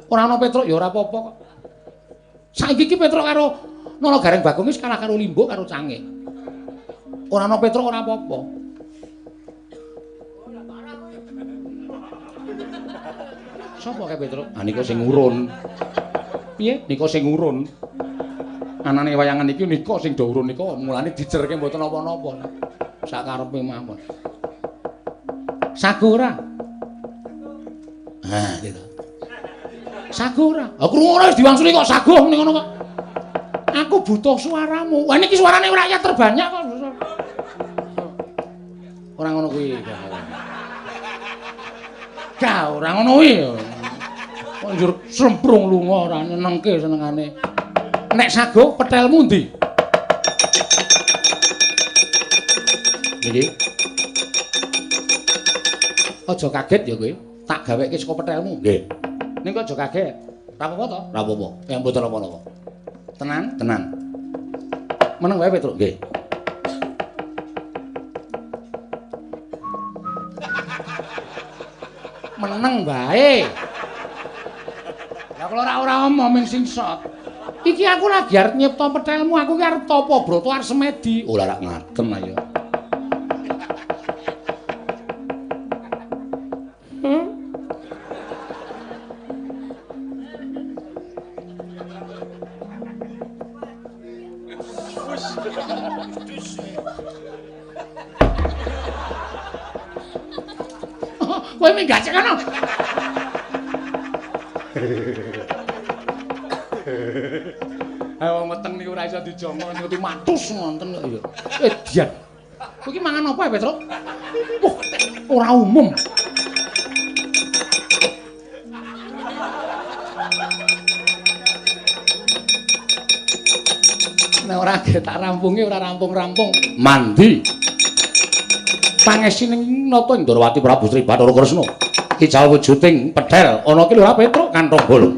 Ora ana Petruk ya ora apa-apa kok. Saiki iki Petruk karo Nala Gareng Bagong wis kalah karo Limbuk karo Cangik. Ora ana Petruk ora apa-apa. Sapa kae Petruk? Ah nika sing urun. Piye? Nika sing urun. Anane wayangan iki nika sing do urun nika mulane dijerke mboten napa-napa. Sakarepe mawon. Sago ora? Ah, gitu. Sago ora? Aku ora wis diwangsuli kok sago muni ngono kok. Aku butuh suaramu. Wah niki suarane rakyat terbanyak kok. Ora ngono kuwi. Gak ora ngono kuwi. Kok njur slemprung lunga ora nyenengke senengane. Nek sago petelmu ndi? Niki. Aja kaget ya kowe. Tak gaweke saka petelmu. Nggih. Ning kok aja kaget. Ora apa-apa to? Ora apa-apa. Ya mboten napa-napa. Tenan? Tenan. Meneng wae Petruk. Nggih. Meneng wae. Lah kalau ora omong ming singsot. Iki aku lagi arep nyipta petelmu, aku ki arep tapa brata arep semedi. Oh, lha rak ngaten ayo. Kowe minggat cek kono. Ayo wong meteng niku ora iso dijongkok ngerti matus ngonten kok ya. Edian. Kowe iki mangan apa ya, Petruk? Wah, ora umum. Nek ora tak rampungi ora rampung-rampung. Mandi. Pangesi ning Nata Ndorowati Prabu Sri Bathara Kresna. Kijal wujuding pedhel ana ki lho Petruk kantong bolong.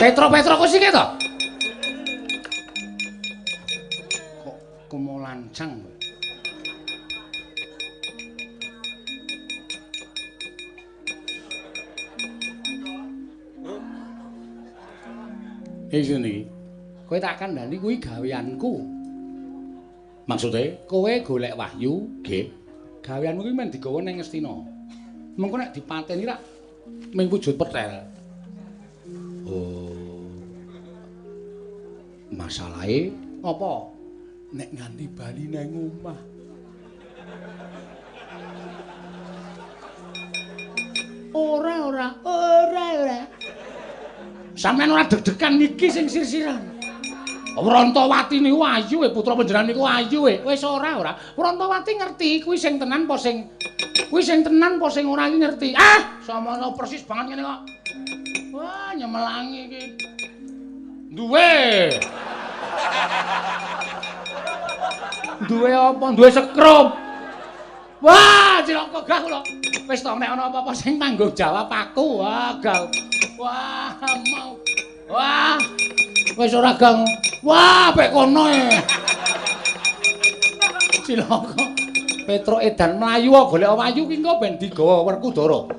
Petro-petro kok sike to? Kok kemolancang. Iki niki. Kowe tak kandhani kuwi gaweanku. Maksude kowe golek wahyu, nggih. Gaweanmu kuwi men digawa ning Ngastina. Mengko nek dipateni rak ming wujud petel. Oh. Masalahe apa? Nek nganti bali nang omah. Ora ora ora ora. Sampeyan ora deg-degan niki sing sir-siran. Wrontowati niku ayu e putra panjenengan niku ayu e. Wis ora ora. Wrontowati ngerti kuwi sing tenan apa sing kuwi sing tenan apa sing ora iki ngerti. Ah, samono persis banget ngene kok. Wah, nyemelangi iki. Duwe. Duwe apa? Duwe sekrup. Wah, cilaka gah kula. Wis to nek ana apa-apa sing tanggung jawab aku. Wah, gah. Wah, mau. Wah. Wis ora gang. Wah, pek kono e. Cilaka. Petruk edan mlayu golek wayu ki engko ben digawa Werkudara.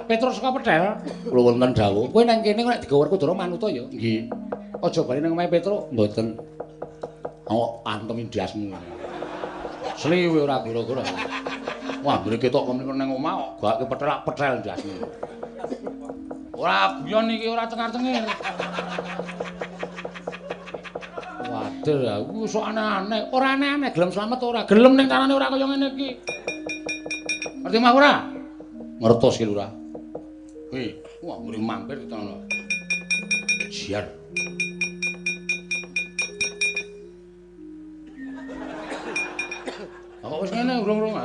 Petruk saka Pethel, kula wonten dawuh. Kowe nang kene nek digawa Werkudara manut ya? Nggih. Aja bali nang omahe Petruk. Mboten. Kok antemi ndasmu. Sliwe ora gara-gara. Wah, mriki ketok kemene nang omah kok gak kepethel-pethel ndasmu. Ora guyon iki ora cengar-cengir. Waduh, aku sok aneh-aneh. Ora aneh-aneh, gelem slamet ora? Gelem ning carane ora kaya ngene iki. Ngerti mah ora? Ngertos ki Lurah. Hei, wah mrih mampir ditono. Siar. Kok wis ngene urung-urung.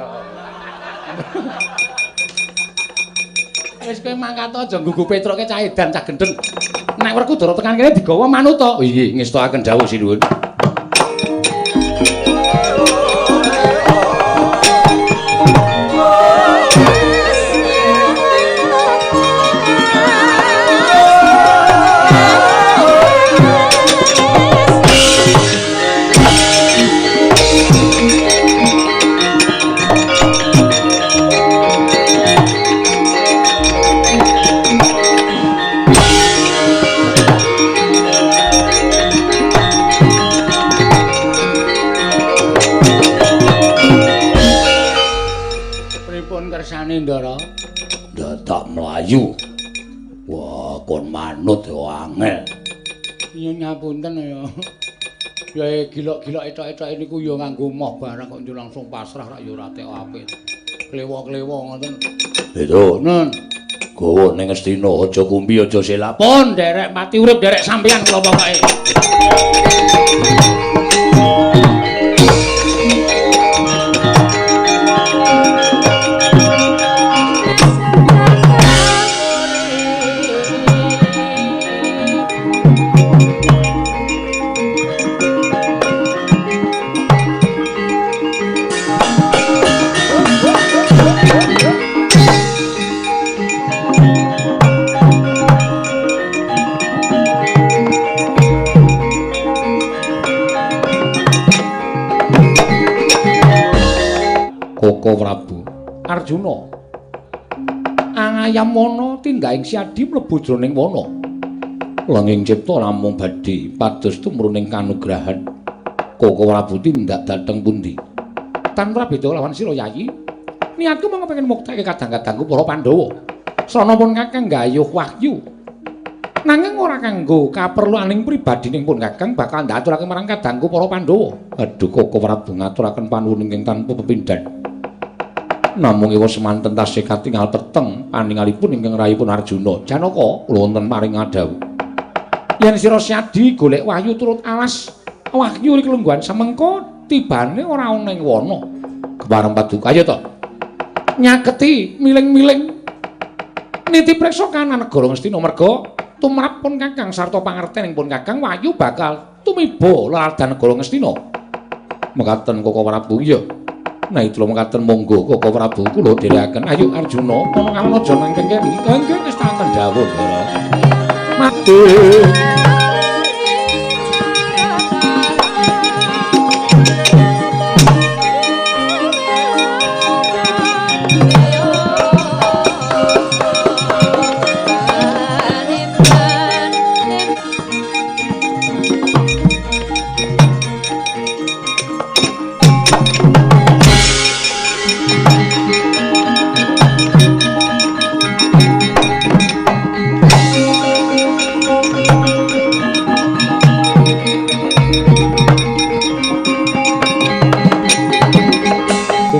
Wis kowe mangkat aja nggugu Petruke cah edan cah gendeng. Nek Werkudara tekan kene digawa manut to. Iya, ngestokaken dawuh sinuwun. Ndara dadak mlayu. Wah, kon manut ya angel. Nyuwun ngapunten ya. Ya gilok-gilok etok-etoke niku ya nganggo moh barang kok njur langsung pasrah rak ya ora tek apik. Klewo-klewo ngoten. Lho, Nun. Gawa ning Ngastina aja kumpi aja selap. Pun nderek mati urip nderek sampeyan kula pokoke. Koko Prabu Arjuna angayam wana tindhaing siadi mlebu jroning wana Lenging cipta namung badhe pados tumruning kanugrahan. Koko Prabu tindak dhateng pundi? Tanpa beda lawan sira Yayi, niatku mung pengen mukteke kadang-kadangku para Pandhawa. Srana pun Kakang gayuh wahyu. Nanging ora kanggo kaperluaning pribadining pun Kakang bakal ndaturake marang kadangku para Pandhawa. Aduh, Koko Prabu ngaturaken panuwun ingkang tanpa pepindhan. Namung ewa semanten tasih katingal peteng paningalipun ingkang rayipun Arjuna. Janaka, kula wonten paring ngadhawuh. Yen sira siadi golek wahyu turut alas, wahyu iki lungguhan semengko tibane ora ana ing wana. Kepareng paduka ayo to. Nyaketi miling-miling niti preksa kanan negara Ngastina merga tumrap pun Kakang sarta pangerten pun Kakang wahyu bakal tumiba leladan negara Ngastina. Mekaten Koko Prabu iya. Nah itu mekaten monggo Koko Prabu kula dherekaken. Ayo Arjuna, ana kawan aja nangkeng kene. Nggih ngestakaken dawuh, Ndara. Mati.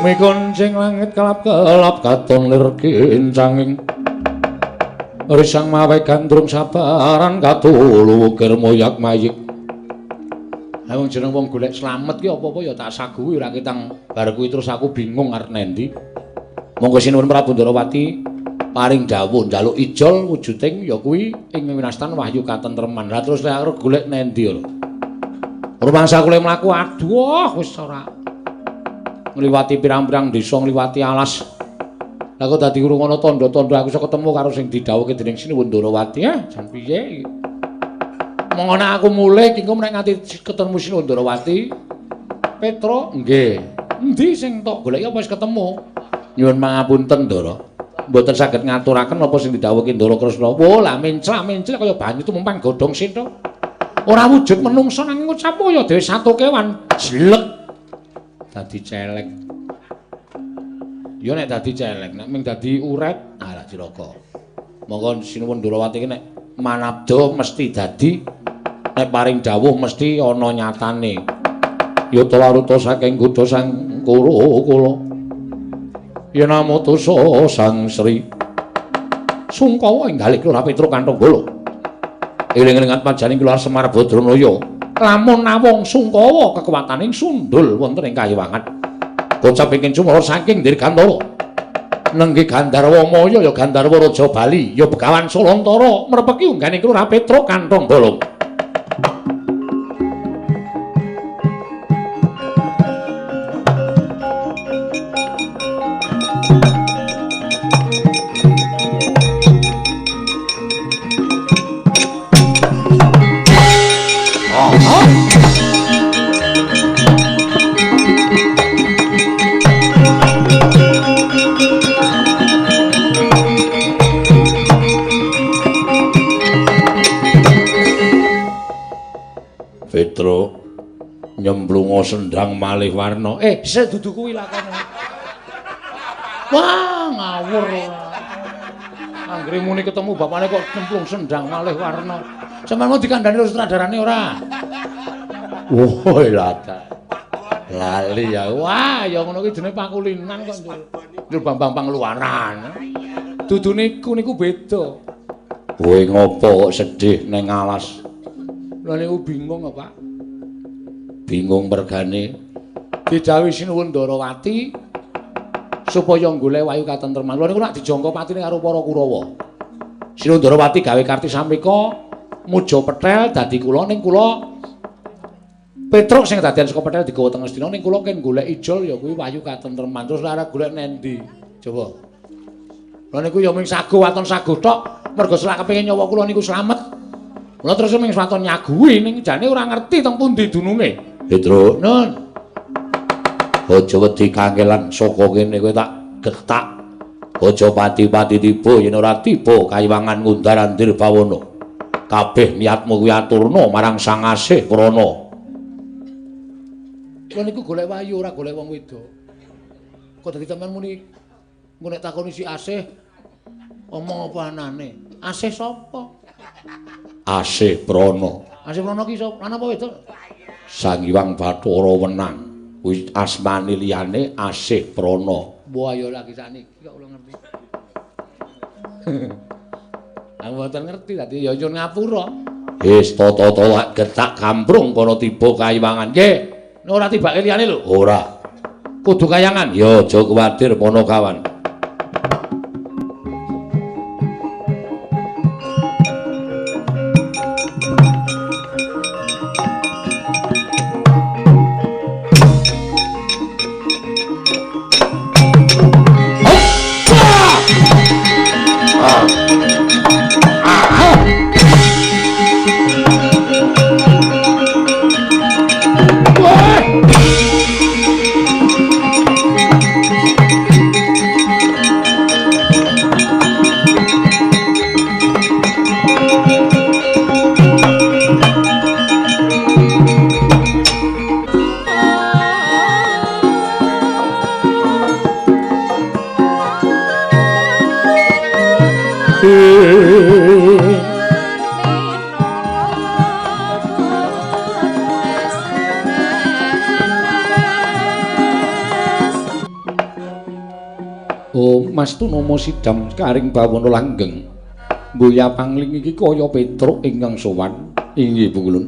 Bumi koncing langit kelap-kelap katon lir kincanging. Risang mawe gandrung sabaran katulu wukir moyak mayik. Ha wong jeneng wong golek slamet ki apa-apa ya tak saguhi ora ketang bar kuwi terus aku bingung arep nendi. Monggo sinuwun Prabu Ndarawati paring dawuh njaluk ijol wujuding ya kuwi ing winastan wahyu katentreman. Lah terus lek arep golek nendi lho. Rumangsa kula mlaku aduh wis ora ngliwati pirang-pirang desa ngliwati alas. Lah kok dadi urung ana tandha-tandha aku iso ketemu karo sing didhawuhke dening Sinuwun Ndarawati. Jan piye iki? Monggo nek aku mulih iki engko nek nganti ketemu Sinuwun Ndarawati. Petro, nggih. Endi sing tok goleki apa wis ketemu? Nyuwun pangapunten, Ndara. Mboten saged ngaturaken apa sing didhawuhke Ndara Kresna. Wah, lah menclak-menclak kaya banyu tumempang godhong sintha. Ora wujud menungsa nanging ngucap ya dhewe satu kewan jlek. Dadi celek. Ya nek dadi celek, nek ming dadi uret, ah lah cilaka. Monggo Sinuwun Ndarawati iki nek manabda mesti dadi, nek paring dawuh mesti ana nyatane. Yata waruta saking kutha Sang Kuru kula. Yen amutusa Sang Sri Sungkawa enggalih Kelurahan Petruk Kanthonggala. Eling-elingan pajaning Kelurahan Semar Badranaya. Lamun nawung sungkawa kekuwataning sundul wonten ing kayiwangan. Kocap ingkang cumara saking Dirgantara. Nenggi Gandharwa Maya ya Gandharwa Raja Bali, ya Begawan Salantara mrepeki ungganing Kelurahan Petruk Kanthonggala. Petro nyemplunga sendang malih warna. Sedudu kuwi lakone. Wah, ngawur. Anggere muni ketemu bapane kok nyemplung sendang malih warna. Sampeyan mau dikandhani karo sutradarane ora? Wah, lha. Lali ya. Wah, ya ngono kuwi jenenge pakulinan kok. Njur Bambang Pangluwaran. Dudu niku niku beda. Kowe ngopo kok sedih ning alas? Lha niku bingung kok, Pak. Bingung mergane didhawuhi Sinuwun Ndarawati supaya golek wahyu katentreman. Lha niku nek dijangka patine karo para Kurawa. Sinuwun Ndarawati gawe karti samika muja pethel dadi kula ning kula Petruk sing dadian saka pethel digawa teng Astina ning kula ken golek ijol ya kuwi wahyu katentreman. Terus lara golek nendi? Coba. Lha niku ya mung sago waton sago tok mergo selak kepengin nyawa kula niku slamet. Kula terus ming waton nyaguhi ning jane ora ngerti teng pundi dununge. Petruk, nun. Aja wedi kangelan saka kene kowe tak getak. Aja pati-pati tiba yen ora tiba kayiwangan ngundar-andir bawana. Kabeh niatmu kuwi aturna marang Sang Asih Prana. Kula niku golek wahyu ora golek wong wedok. Kok dadi sampean muni engko nek takoni si Asih omong apa anane? Asih sapa? Asih Prana. Asih Prana ki sapa? Lan apa wedok? Sang Hyang Bathara Wenang. Kuwi asmane liyane Asih Prana. Wah ya lagi sakniki kok kula ngerti. Aku mboten ngerti dadi ya nyuwun ngapura. Wis tata-tata getak kamprung kono tiba kayiwangan. Nggih. Ora tibake liyane lho. Ora. Kudu kayangan. Ya aja kuwatir Panakawan. Oh, Mas Tunama sidam karing bawana langgeng. Mboya pangling iki kaya Petruk ingkang sowan. Inggih, Pukulun.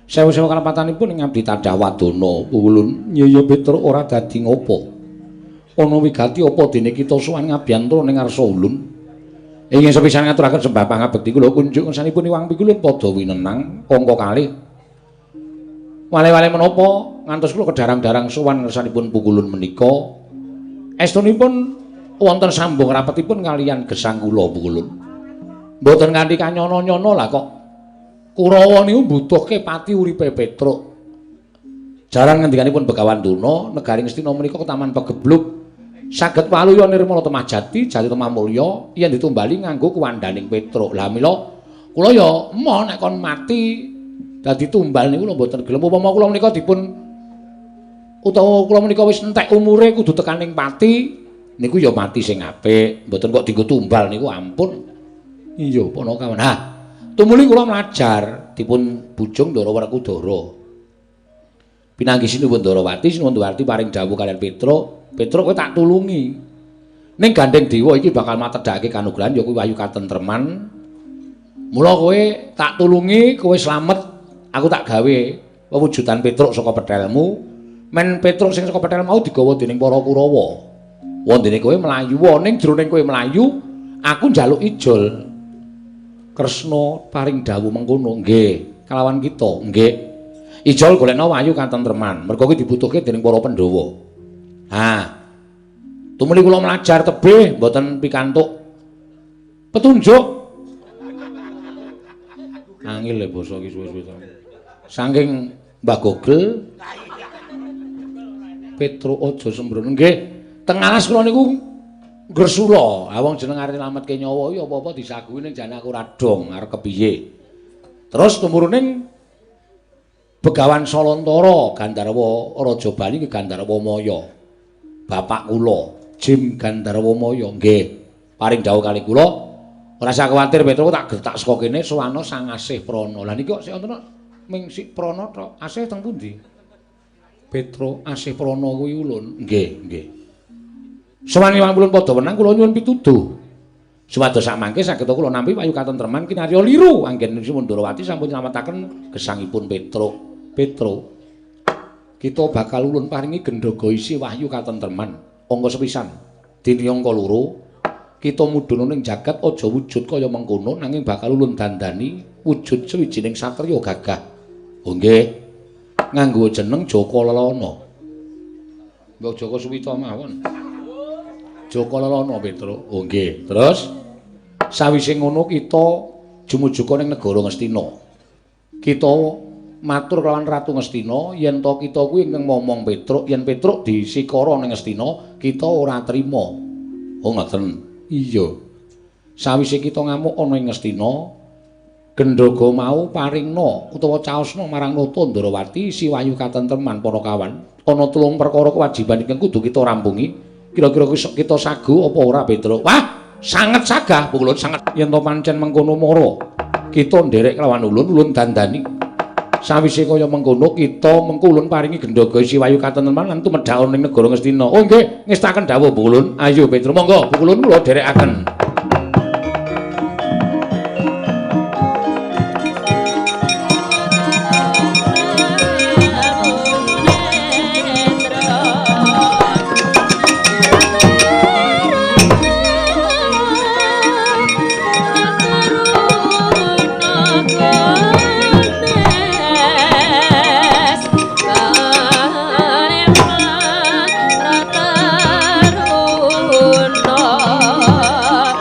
Sewu-sewu kalepatanipun ing abdi tadah wadana, Pukulun. Nyaya Petruk ora dadi ngopo. Ana wigati apa dene kita sowan ngabiyantara ning ngarsa ulun. Ingkang sepisan ngaturaken sembah pangabekti kula kunjuk ngersanipun Iwang Pikulun padha winenang angka kalih. Wale-wale menapa ngantos kula kedarang-darang sowan ngersanipun Pukulun menika. Estunipun wonten sambung rapetipun kaliyan gesang kula Pukulun. Mboten nganti kanyono-nyono lah kok. Kurawa niku mbutuhke pati uripe Petruk. Jaran ngendikanipun Begawan Durna, negari Ngastina menika ketaman pegebluk. Saged waluya nirmala temah jati, jati temah mulya yen ditumbali nganggo kuwandaning Petruk. Lah mila kula ya emoh nek kon mati dadi tumbal niku lho mboten gelem. Upama kula menika dipun utawa kula menika wis entek umure kudu tekaning pati niku ya mati sing apik, mboten kok dienggo tumbal niku ampun. Iya, Panakawan. Ha, tumuli kula mlajar dipun bujung Ndara Werkudara. Pinanggih Sinuwun Ndarawati, Sinuwun Ndarawati paring dawuh kaliyan Petruk, Petruk kowe tak tulungi. Ning gandeng dewa iki bakal matedhake kanugrahan ya kuwi wahyu katentreman. Mula kowe tak tulungi, kowe slamet, aku tak gawe wewujudan Petruk saka pethelmu. Men Petruk sing saka pethel mau digawa dening para Kurawa. Wondene kowe mlayu, ning jroning kowe mlayu, aku njaluk ijol. Kresna paring dawuh mengkono, nggih, kalawan kita, nggih. Ijol golekna wahyu katentreman, mergo kuwi dibutuhke dening para Pandhawa. Ha. Tumuli kula mlajar tebih mboten pikantuk petunjuk. Angel le basa iki suwe-suwe. Saking Mbah Gogel Petruk aja sembrono. Nggih, teng alas kula niku ngresula. Ha wong jeneng arep nylametke nyawa iki apa-apa disaguhi ning jane aku ora dong arep kepiye. Terus tumuruning Begawan Salantara Gandharwa Raja Bali ki Gandharwa Maya. Bapak kula Jim Gandharwa Maya nggih. Paring dawuh kali kula ora usah kuwatir Petruk tak gertak saka kene sowana Sang Asih Prana. Lah niki kok sik wonten ming sik Prana tok. Asih teng pundi? Petruk Asih Prana kuwi ulun. Nggih, nggih. Sowan Iwang Pulun padha wenang kula nyuwun pituduh. Supados samangke saged kula nampi wahyu katentreman kinarya liru anggen Sinuwun Ndarawati sampun nylametaken gesangipun Petruk. Petruk, kita bakal ulun paringi gendhoga isi wahyu katentreman. Angka sepisan, dene angka loro, kita mudhun ning jagat aja wujud kaya mengkono nanging bakal ulun dandani wujud sawijining satriya gagah. Oh nggih. Nganggo jeneng Jaka Lelana. Mbok Jaka Suwita mawon. Jaka Lelana Petruk. Oh nggih. Terus sawise ngono kita jumujuka ning negara Ngastina. Kita matur kelawan Ratu Ngastina yen to kita kuwi ingkang momong Petruk, yen Petruk disikara ning Ngastina, kita ora trima. Oh ngoten. Iya. Sawise kita ngamuk ana ing Ngastina, gendhoga mau paringna utawa caosna marang Nata Ndarawati si wahyu katentreman para kawan. Ana telung perkara kewajiban ingkang kudu kita rampungi. Kira-kira kita sagu apa ora Petruk? Wah, sanget sagah Pukulun, sanget. Yen to pancen mengkono mara, kita nderek kelawan ulun, ulun dandani. Sawise kaya mengkono kita mengko ulun paringi gendhoga isi wahyu katentreman lan tumedhak ning negara Ngastina. Oh nggih, ngestaken dawuh Pukulun. Ayo Petruk, monggo Pukulun kula dherekaken. Rata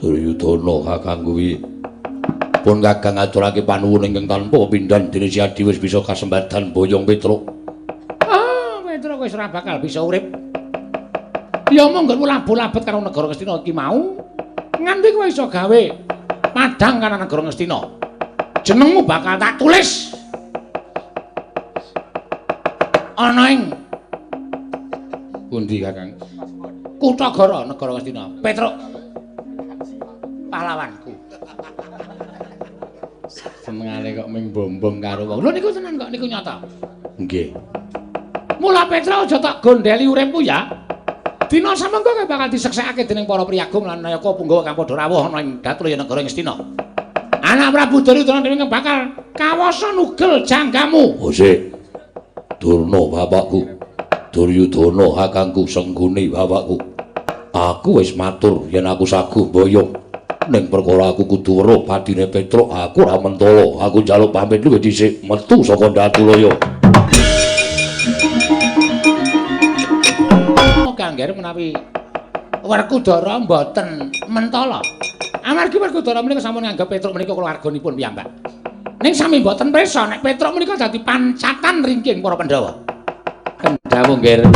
Duryudana kakang kuwi pun kakang ngaturake panuwun ingkang tanpa pepindhan dene Siadi wis bisa kasembadan boyong Petruk. Ah, Petruk wis ora bakal bisa urip. Ya monggo labu-labet karo negara Ngastina iki mau. Nganti kowe iso gawe padhang kana negara Ngastina. Jenengmu bakal tak tulis ana ing pundi kakang? Kutagara negara Ngastina. Petruk pahlawanku. Senengane kok ming bombong karo wong. Lho niku tenan kok, niku nyata. Nggih. Mula Petruk aja tak gondeli uripmu ya. Dina samengko kowe bakal diseksekake dening para priyagung lan nayaka punggawa kang padha rawuh ana ing Datulaya negara Ngastina. Anak Prabu Duryudana dhewe bakal kawasa nugel janggamu. Oh sik. Durna bapakku. Duryudana kakangku Sengguni bapakku. Aku wis matur yen aku saguh mboyong. Ning perkara aku kudu weruh padine Petruk, aku ora mentala. Aku njaluk pamit luwih dhisik metu saka Datulaya. Kangger menawi Werkudara mboten mentala. Amargi Werkudara menika sampun nganggep Petruk menika keluarganipun piyambak. Ning sami mboten prisa nek Petruk menika dadi pancatan ringking para Pandhawa. Kendhawu nggih.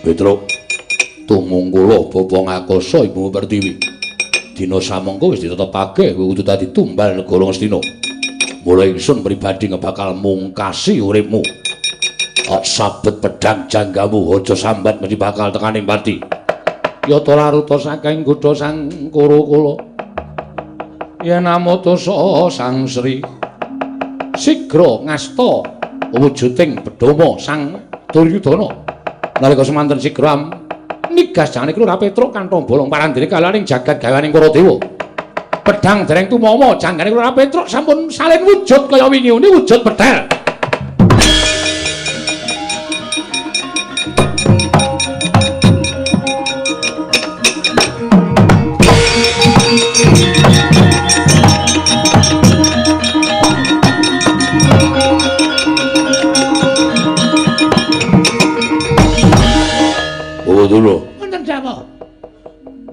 Petruk, tumungkula bapa ngakasa Ibu Pertiwi. Dina samengko wis ditetepake kowe kudu dadi tumbal negara Ngastina. Mula ingsun pribadi bakal mungkasi uripmu. Tak sabet pedhang janggamu aja sambat mesti bakal tekaning pati. Yata laruta saking godha sang Kuru kula. Yen amata sang Sri sigra ngasta wujuding bedhoma sang Duryudana. Nalika semanten sigra nigas jane kula Petruk kanthong bolong parandene kalaning jagat gawaning para dewa. Pedhang dereng tumama janggane kula Petruk sampun salin wujud kaya wingi uni wujud pedhel. Dulu. Wonten dawuh.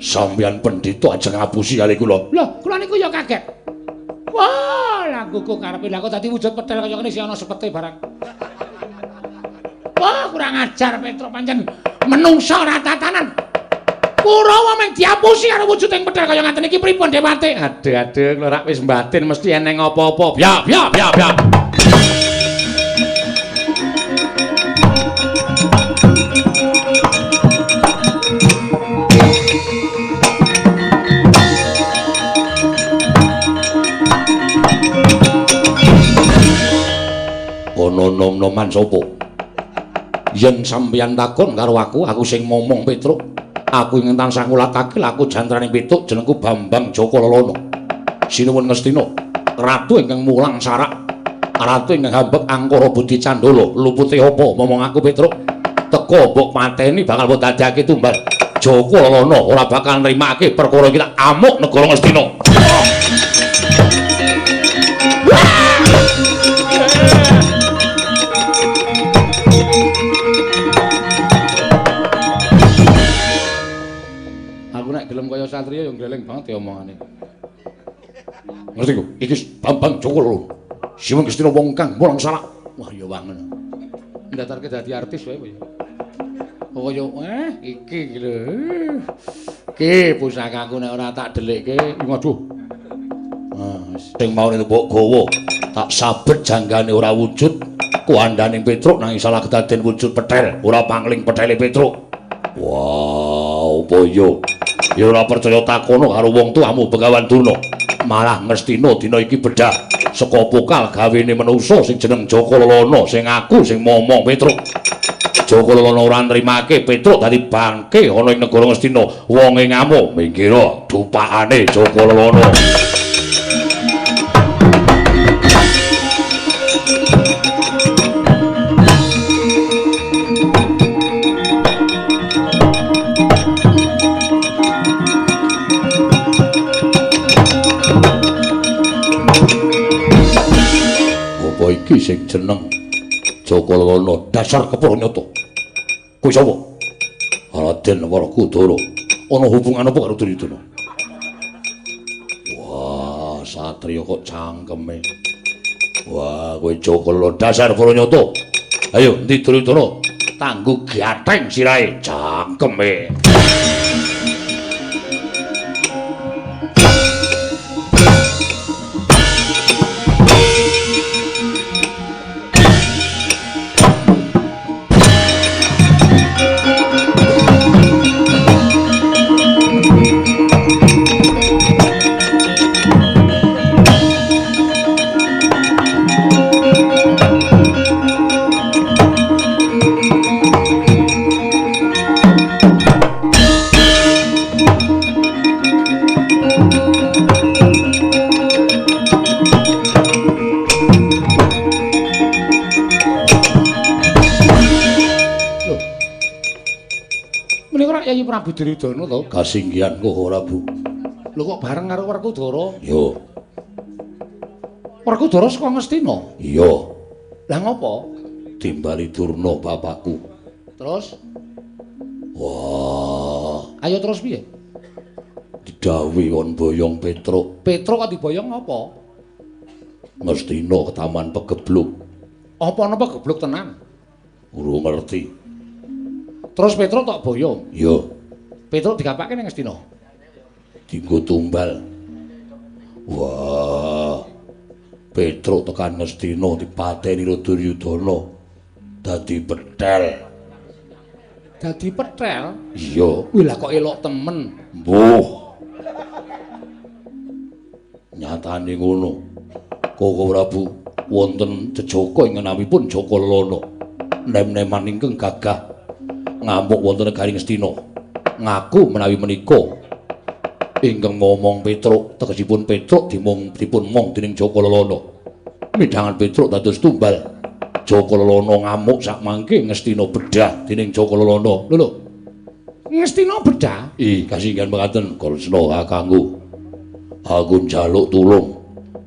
Sampeyan pendhita ajeng ngapusi kali kula. Lho, kula niku ya kaget. Wah, langguku karepe lha kok dadi wujud pedhel kaya ngene si ana sepete barang. Wah, kurang ajar Petruk pancen menungsa ora tatanan. Kurawa mung diapusi karo wujuding pedhel kaya ngaten iki pripun dewate? Aduh, aduh, kula rak wis mbatin mesti eneng apa-apa. Bya, bya, bya, bya. Ana nom-noman sapa? Yen sampeyan takon karo aku, aku sing momong Petruk. Aku ingkang tansah ngulatake aku jantraning Petruk jenengku Bambang Jaka Lelana. Sinuwun Ngastina, ratu ingkang mulang sarak, ratu ingkang hambek angkara budi candala. Lupute apa momong aku Petruk? Teka mbok mateni bakal mbok dadekake tumbal. Jaka Lelana ora bakal nrimake perkara iki tak amuk negara Ngastina. Aku nek gelem kaya satriya ya gleleng banget ya omongane. Ngerti ku? Iki Bambang Jaka Lelana. Sinuwun Ngastina wong kang mulang sarak. Wah ya wangen. Ndatarke dadi artis wae ya. Kaya iki iki lho. Ki pusakaku nek ora tak dhelikke, waduh. Ah, sing mau mbok gawa, tak sabet janggane ora wujud. Kuandhaning Petruk nanging salah kedaden wujud petel, ora pangling petele Petruk. Wah, apa ya? Ya ora percaya takono karo wong tuamu Begawan Durna. Malah Ngastina dina iki bedah saka pokal gawene manungsa sing jeneng Jaka Lelana sing aku sing momong Petruk. Jaka Lelana ora nrimake Petruk dadi bangke ana ing negara Ngastina. Wonge ngamuk minggira dupakane Jaka Lelana. sing jeneng Jaka Lelana dasar kepara nyata. Kowe sapa? Raden Werkudara. Ana hubungan apa karo Duryudana? Wah, satriya kok cangkeme. Wah, kowe Jaka Lelana dasar kepara nyata. Ayo, endi Duryudana? Tanggo gatheng sirahe cangkeme. Prabu Duryudana to? Kasinggihan kok Prabu. Lho kok bareng karo Werkudara? Iya. Werkudara saka Ngastina? Iya. Lah ngopo? Timbali Durna bapakku. Terus? Wah. Ayo terus piye? Didhawuhi kon boyong Petruk. Petruk kok diboyong apa? Ngastina ke taman pegebluk. Apa ana pegebluk tenan? Urung ngerti. Terus Petruk tok boyong? Iya. Petruk digapake ning Ngastina? Dinggo tumbal. Wah. Petruk tekan Ngastina dipateni karo Duryudana. Dadi petel. Dadi petel? Iya. Wih lah kok elok temen. Mbuh. Nyatane ngono. Koko Prabu wonten jejaka ing ngenamipun Jaka Lelana. Nem-neman ingkang gagah ngamuk wonten negari Ngastina. Ngaku menawi menika ingkang ngomong Petruk, tegesipun Petruk dimong dipun mong dening Jaka Lelana. Midhangan Petruk dados tumbal. Jaka Lelana ngamuk sak mangke Ngastina bedah dening Jaka Lelana. Lho lho. Ngastina bedah? Ih, kasinggihan mekaten Kresna kakangku. Aku njaluk tulung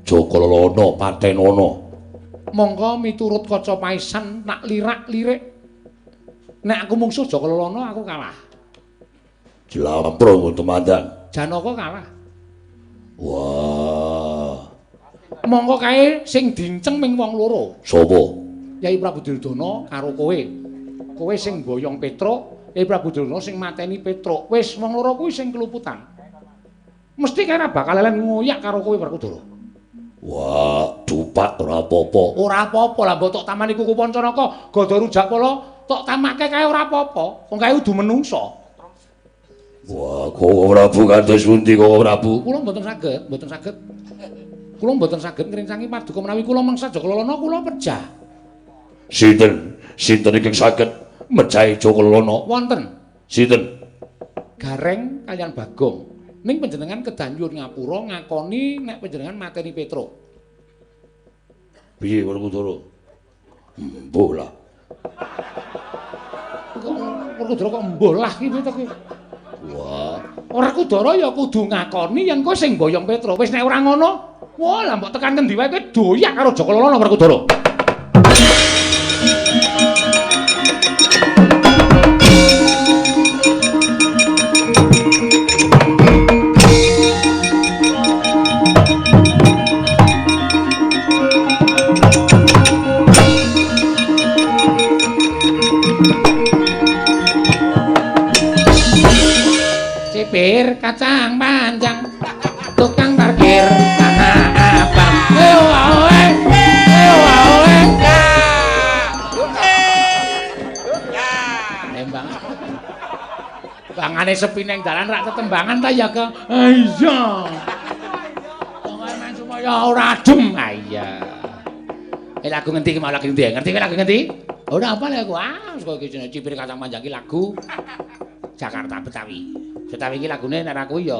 Jaka Lelana patenana. Monggo miturut kaca paisan nak lirak-lirik. Nek aku mungsuh Jaka Lelana aku kalah. Jlampro tumandang. Janaka kalah. Wah. Monggo kae sing dinceng ming wong loro. Sapa? Yai Prabu Duryudana karo kowe. Kowe sing boyong Petruk, Yai Prabu Duryudana sing mateni Petruk. Wis wong loro kuwi sing keluputan. Mesti kae ora bakal lelen ngoyak karo kowe Werkudara. Wah, dupak ora apa-apa. Ora apa-apa lah mbok tok tamani kuku Pancanaka, Gada Rujakpala tok tamake kae ora apa-apa. Wong kae kudu menungsa. Wah, Koko Prabu kados pundi Koko Prabu? Kula mboten saged, mboten saged. Kula mboten saged ngrincangi paduka menawi kula mangsa Jaka Lelana kula pejah. Sinten? Sinten ingkang saged mejahi Jaka Lelana? Wonten. Sinten? Gareng kaliyan Bagong. Ning panjenengan kedah nyuwun ngapura ngakoni nek panjenengan mateni Petruk. Piye Werkudara? Mbuh lah. Kok Werkudara kok mbuh lah ki piye to ki? Wah, Werkudara ya kudu ngakoni yen kowe sing boyong Petruk. Wis nek ora ngono, wah lah mbok tekan ngendi wae kowe doyak karo Jaka Lelana Werkudara. Cipir kacang panjang, tukang parkir tanah abang. Tembang. Bangane sepi neng dalan rak tetembangan ta ya ke. Iya. Pokoke men supaya ora adem. Ah iya. Lagu ngendi ki mau lagu ngendi? Ngerti kowe lagu ngendi? Ora apa lha aku. Ah, kok iki jenenge Cipir kacang panjang ki lagu Jakarta Betawi. Betawi iki lagune nek aku ya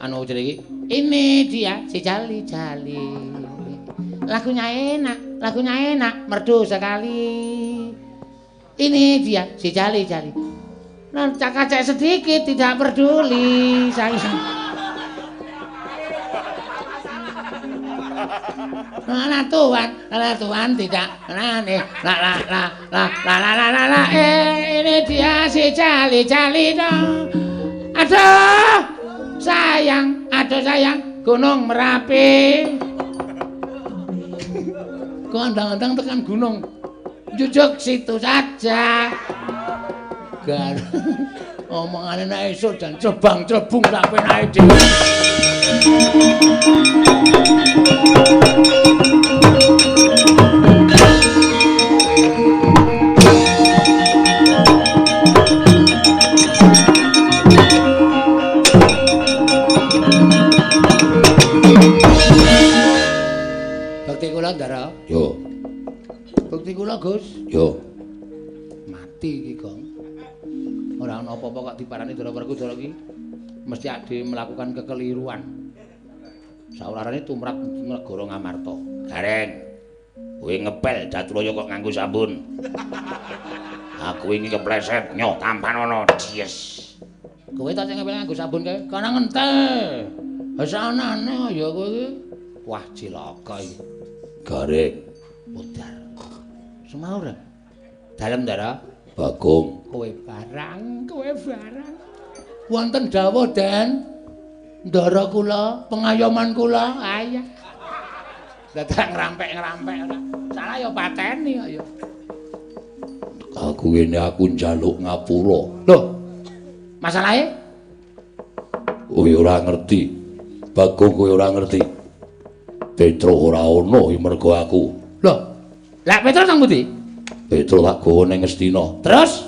anu jenenge iki. Ini dia si Jali-Jali. Lagunya enak, merdu sekali. Ini dia si Jali-Jali. Nah, cakacak sedikit tidak peduli saya. La tuan, la tuan tidak nane. La la la la la la la la la. Ini dia si Cali Cali dong. Aduh, sayang, aduh sayang, Gunung Merapi. Kok andang-andang tekan gunung. Jujuk situ saja. Gar. Omongane nek esuk jan cebang-cebung sak penake dhewe. Bekti kula, Ndara. Yo. Bekti kula, Gus. Yo. Mati iki, Gong. Ora ana apa-apa kok diparani Ndara Werkudara iki. Mesti ade melakukan kekeliruan. Saurarane tumrap negara Ngamarta. Gareng. Kowe ngepel Datulaya kok nganggo sabun. Aku wingi kepleset nyoh tampanono. Dies. Kowe ta sing ngepel nganggo sabun kae? Kana ngentel. Wis anane ya kowe iki. Wah, cilaka iki. Gareng. Modar. Semaur. Dalem, Ndara. Bagong. Kowe barang, kowe barang. Wonten dawuh, Den. Ndara kula, pengayoman kula. Ayah. Dadak ngrampek-ngrampek ora. Salah ya pateni kok ya. Aku ngene aku njaluk ngapura. Lho. Masalahe? Kowe ora ngerti. Bagong kowe ora ngerti. Petro ora ono mergo aku. Lho. Lah Petro nang pundi? Petro tak gawa ning Ngastina. Terus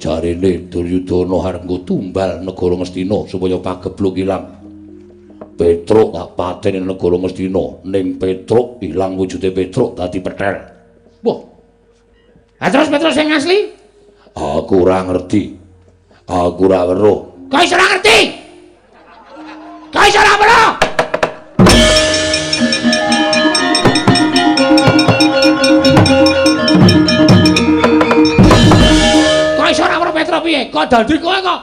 jarene Duryudana arep nggo tumbal negara Ngastina supaya pagebluk ilang. Petruk tak pateni negara Ngastina, ning Petruk ilang wujude Petruk dadi petel. Wah. Ha terus Petruk sing asli? Aku ora ngerti. Aku ora weruh. Kok iso ora ngerti? Kok iso ora weruh? Kok iso ora weruh Petruk piye? Kok dadi kowe kok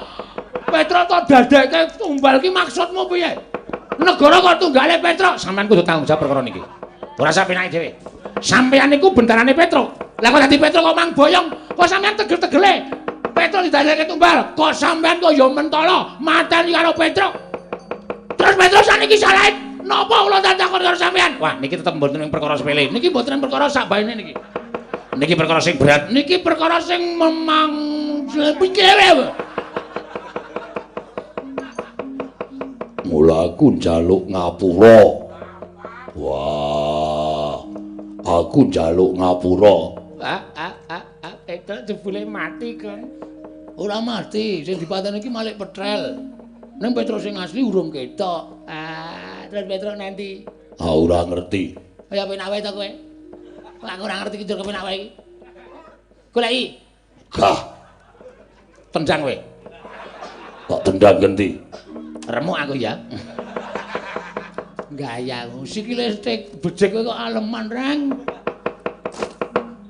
Petruk kok dadekke tumbal ki maksudmu piye? Negara kok tunggale Petruk, sampean kudu tanggung jawab perkara niki. Ora usah penake dhewe. Sampeyan niku bentarane Petruk. Lah kok dadi Petruk kok mang boyong, kok sampean tegel-tegele. Petruk didadekke tumbal, kok sampean kok ya mentala mateni karo Petruk. Terus Petruk saniki salahe napa kula takon karo sampean? Wah, niki tetep mboten ing perkara sepele. Niki mboten ing perkara sak baene niki. Niki perkara sing berat, niki perkara sing memang pikire. Mula aku njaluk ngapura. Wah, aku njaluk ngapura. Petruk jebule mati, Kang. Ora mati, sing dipateni iki Malik Petrel. Ning Petruk sing asli urung ketok. Ah, terus Petruk nanti. Ah, ora ngerti. Kaya penak wae to kowe. Kok aku ora ngerti ki njur kepenak wae iki. Goleki. Gah. Tendang kowe. Kok tendang genti? Remuk aku ya. Gaya sikile stik bejek kowe kok aleman, Rang.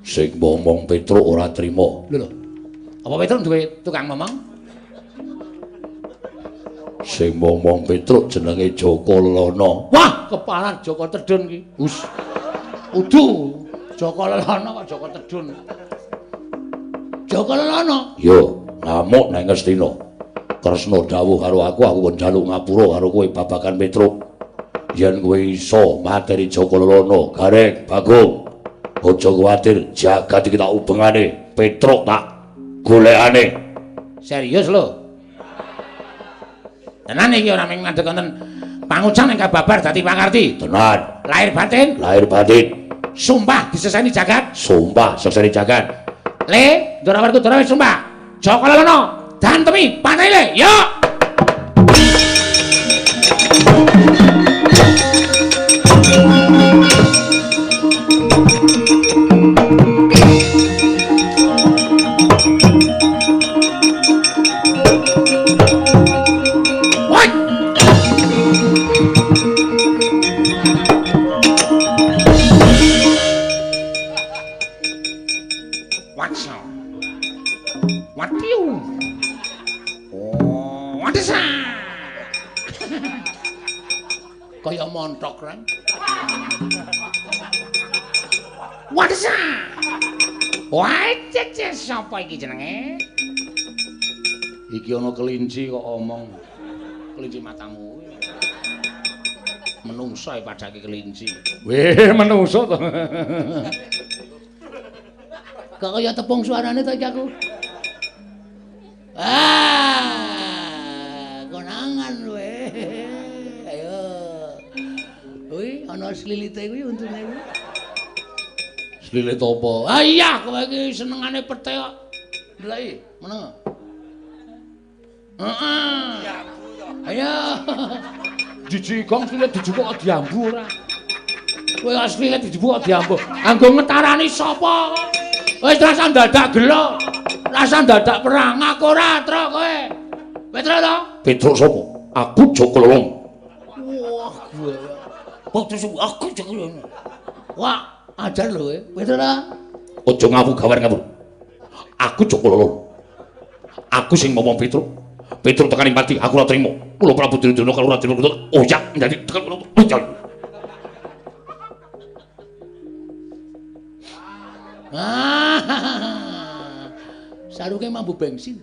Sing ngomong Petruk ora trima. Lho lho. Apa Petruk duwe tukang momong? Sing ngomong Petruk jenenge Joko Lelono. Wah, kepalan Joko Tedun ki. Hus. Udu. Joko Lelono kok Joko Tedun. Joko Lelono. Yo, ngamuk nang Ngastina. Kresna dawuh karo aku, aku kon njaluk ngapura karo kowe babagan Petruk. Yen kowe iso mateni Joko Lelono, Gareng, Bagong, aja kuwatir, jagat iki tak ubengane, Petruk tak golekane. Serius lho. Tenan iki ora mung ngadeg wonten pangucang ing kababar dadi pangarti. Tenan. Lahir batin, lahir batin. Sumpah diseseni jagat, sumpah seseni jagat. Le, Ndara Werkudara wis sumpah. Joko Lelono dantemi pateni le. Yo. Kaya montok, Rang. Wadesa. Wah, cece sapa iki jenenge? Iki ana kelinci kok omong. Kelinci matamu. Menungso e padake kelinci. Weh, menungso to. Kok kaya tepung suarane to iki aku? Ah, konangan kowe. Ayo. Kuwi ana slilite kuwi untune kuwi. Slilit apa? Ah iya, kowe iki senengane pete kok. Ndelok meneng. Heeh. Ayo. Jiji gong slilit dijupuk kok diambu ora? Kowe kok slilit dijupuk kok diambu. Anggo ngetarani sapa? Wis rasa dadak gelo. Rasa dadak perang aku ora, Truk kowe. Petruk to? Petruk sapa? Aku Joko Lelong. Wah, gue. Waktu aku Joko Lelong. Wah, ajar lho kowe. Petruk ta? Aja ngawu gawer ngawur. Aku Joko Lelong. Aku sing momong Petruk. Petruk tekaning pati, aku ora trimo. Kula Prabu Duryudana karo Raden Werkudara. Oh ya, ndadi tekan kula. Ah. Sarunge mambu bensin.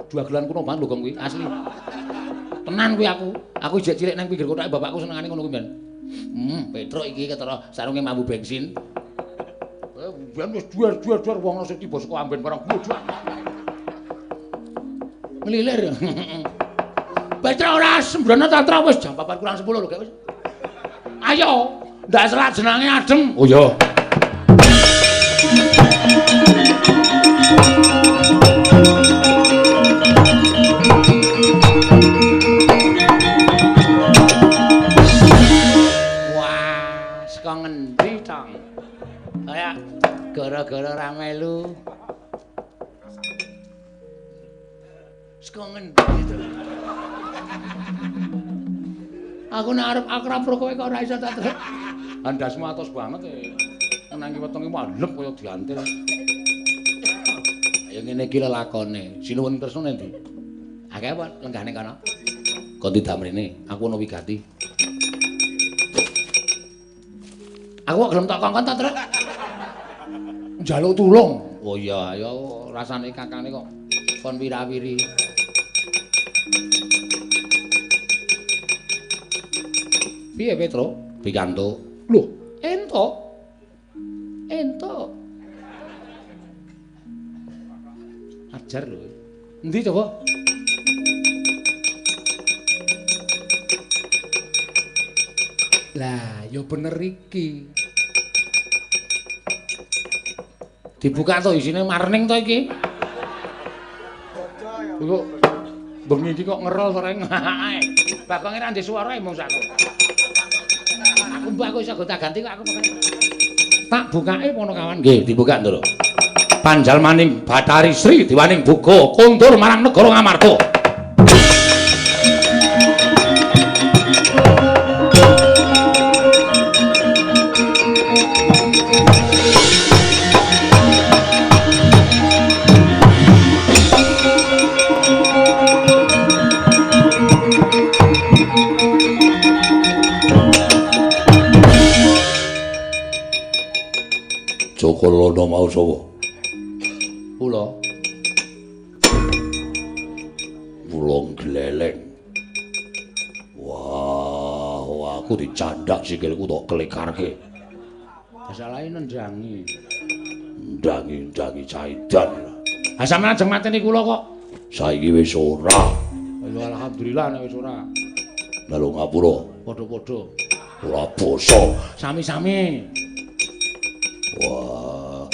Dua gelan kuno banget lho Gong kuwi, asli. Tenan kuwi aku. Aku jek cilik nang pinggir kothake bapakku senengane ngono kuwi, Ben. Petruk iki ketara sarunge mambu bensin. Ben wis duar-duar-duar wong sing tiba saka amben barang bodoh. Ngelilir. Petruk ora sembrono tatra wis jam 4 kurang 10 lho, Gek wis. Ayo, ndak selak jenange adem. Oh iya. Wah, saka ngendi, Tong? Kaya gara-gara ra melu. Saka ngendi to? Aku nek arep akrab karo kowe kok ora iso ta, Truk. Andasmu atos banget e. Nang wetenge malep kaya diantil. Ayo ngene iki lelakone. Sinuwun Kresna endi? Akeh apa lenggahne kono? Kon tidak mrene, aku ana wigati. Aku kok gelem tok kongkon to, Truk? Njaluk tulung. Oh iya, ayo rasane kakane kok kon wirawiri. Piye, Petruk? Pikantuk. Loh, entuk. Entuk. Ajar lho. Endi coba? Lah, ya bener iki. Dibuka to isine marning to iki. Kok bengi iki kok ngerol to, Reng. Bakonge ra ndek swara mung aku. Aku mbak aku iso gonta-ganti kok aku pokoke. Tak bukake pono kawan. Nggih, dibuka, Ndoro. Panjalmaning Bathari Sri Diwaning Buga kondur marang negara Ngamarta. Joko Lono mau sapa? Kula. Kula gleleng. Wah, aku dicandak sikilku tok klekarke. Masalahe nendangi. Ndangi-ndangi caidan. Ha sampeyan ajeng mateni kula kok. Saiki wis ora. Ya alhamdulillah nek wis ora. Lalu ngapura. Padha-padha. Ora basa. Sami-sami. Wah.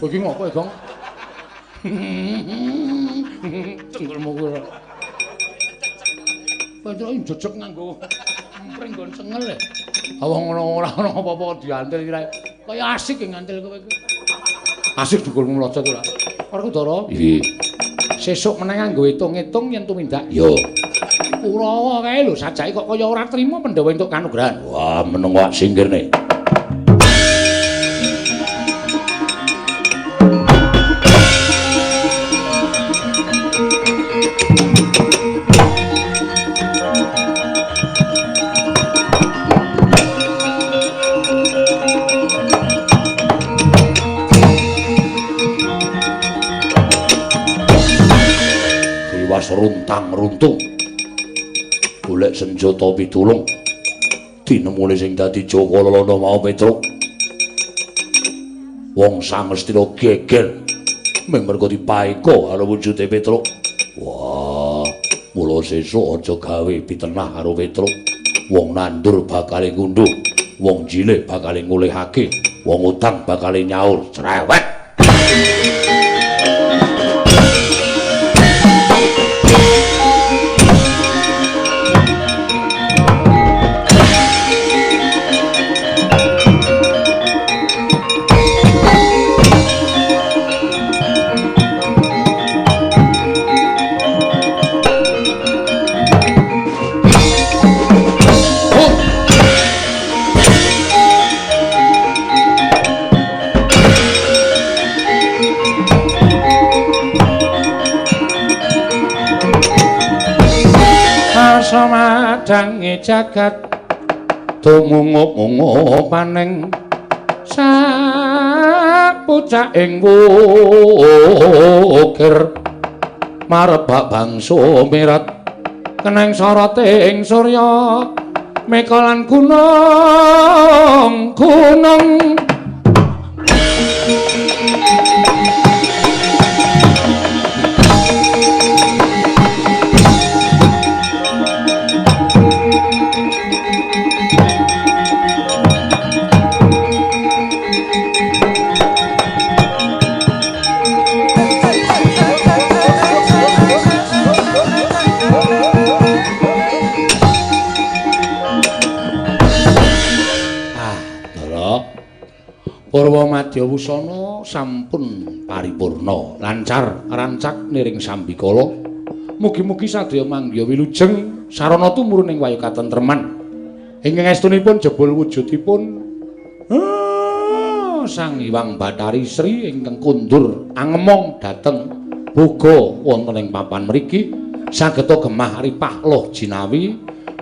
Kowe iki ngopo, Gong? Tenggulmu kuwi. Petruk jejeg nganggo mpring nggon sengel e. Wong ngono ora ana apa-apa diantil iki. Kaya asik ngantil kowe iki. Asik dukulmu mlocot ora. Werkudara. Nggih. Sesuk meneh nganggo hitung-hitung yen tumindak. Yo. Kurawa kae lho sajake kok kaya ora trima Pandhawa entuk kanugrahan. Wah, meneng wak singkirne. runtang-runtung. Golek senjata pitulung. Tinemune sing dadi Jaka Lelana mau Petruk. Wong Sangastina geger ming mergo dipaeka karo wujude Petruk. Wah, mula sesuk aja gawe pitenah karo Petruk. Wong nandur bakale ngunduh, wong jilih bakale ngulihake, wong utang bakale nyaur. Cerewet. Madange jagat tumungup-mungup paning sapucaking wukir marebak bangsa mirat keneng soroting surya meka lan gunung gunung. Purwa Madya Wusana sampun paripurna, lancar rancak niring sambikala. Mugi-mugi sadaya manggiha wilujeng sarana tumurun ing wayu katentreman. Ingkang estunipun jebul wujudipun Sang Hyang Bathari Sri ingkang kondur angemong dhateng boga wonten ing papan mriki sageta gemah ripah loh jinawi,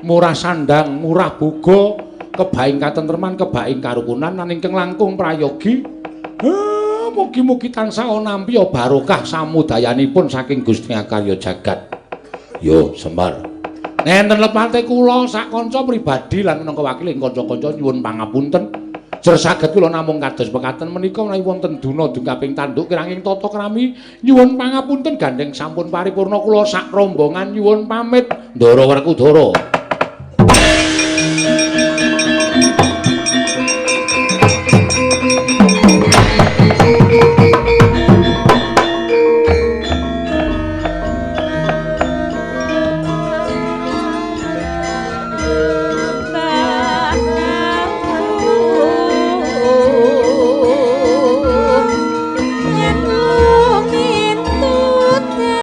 murah sandang, murah boga, kebaing katentreman, kebaing karukunan lan ingkang langkung prayogi. Mugi-mugi tansah nampi barokah samudayanipun saking Gusti Akarya jagat. Yo Semar. Nenten lepate kula sak kanca pribadi lan minangka wakiling kanca-kanca nyuwun pangapunten. Jer saged kula namung kados pekaten menika menawi wonten duna dungkaping tanduk kiranging tata krami nyuwun pangapunten gandeng sampun paripurna kula sak rombongan nyuwun pamit. Ndara Werkudara.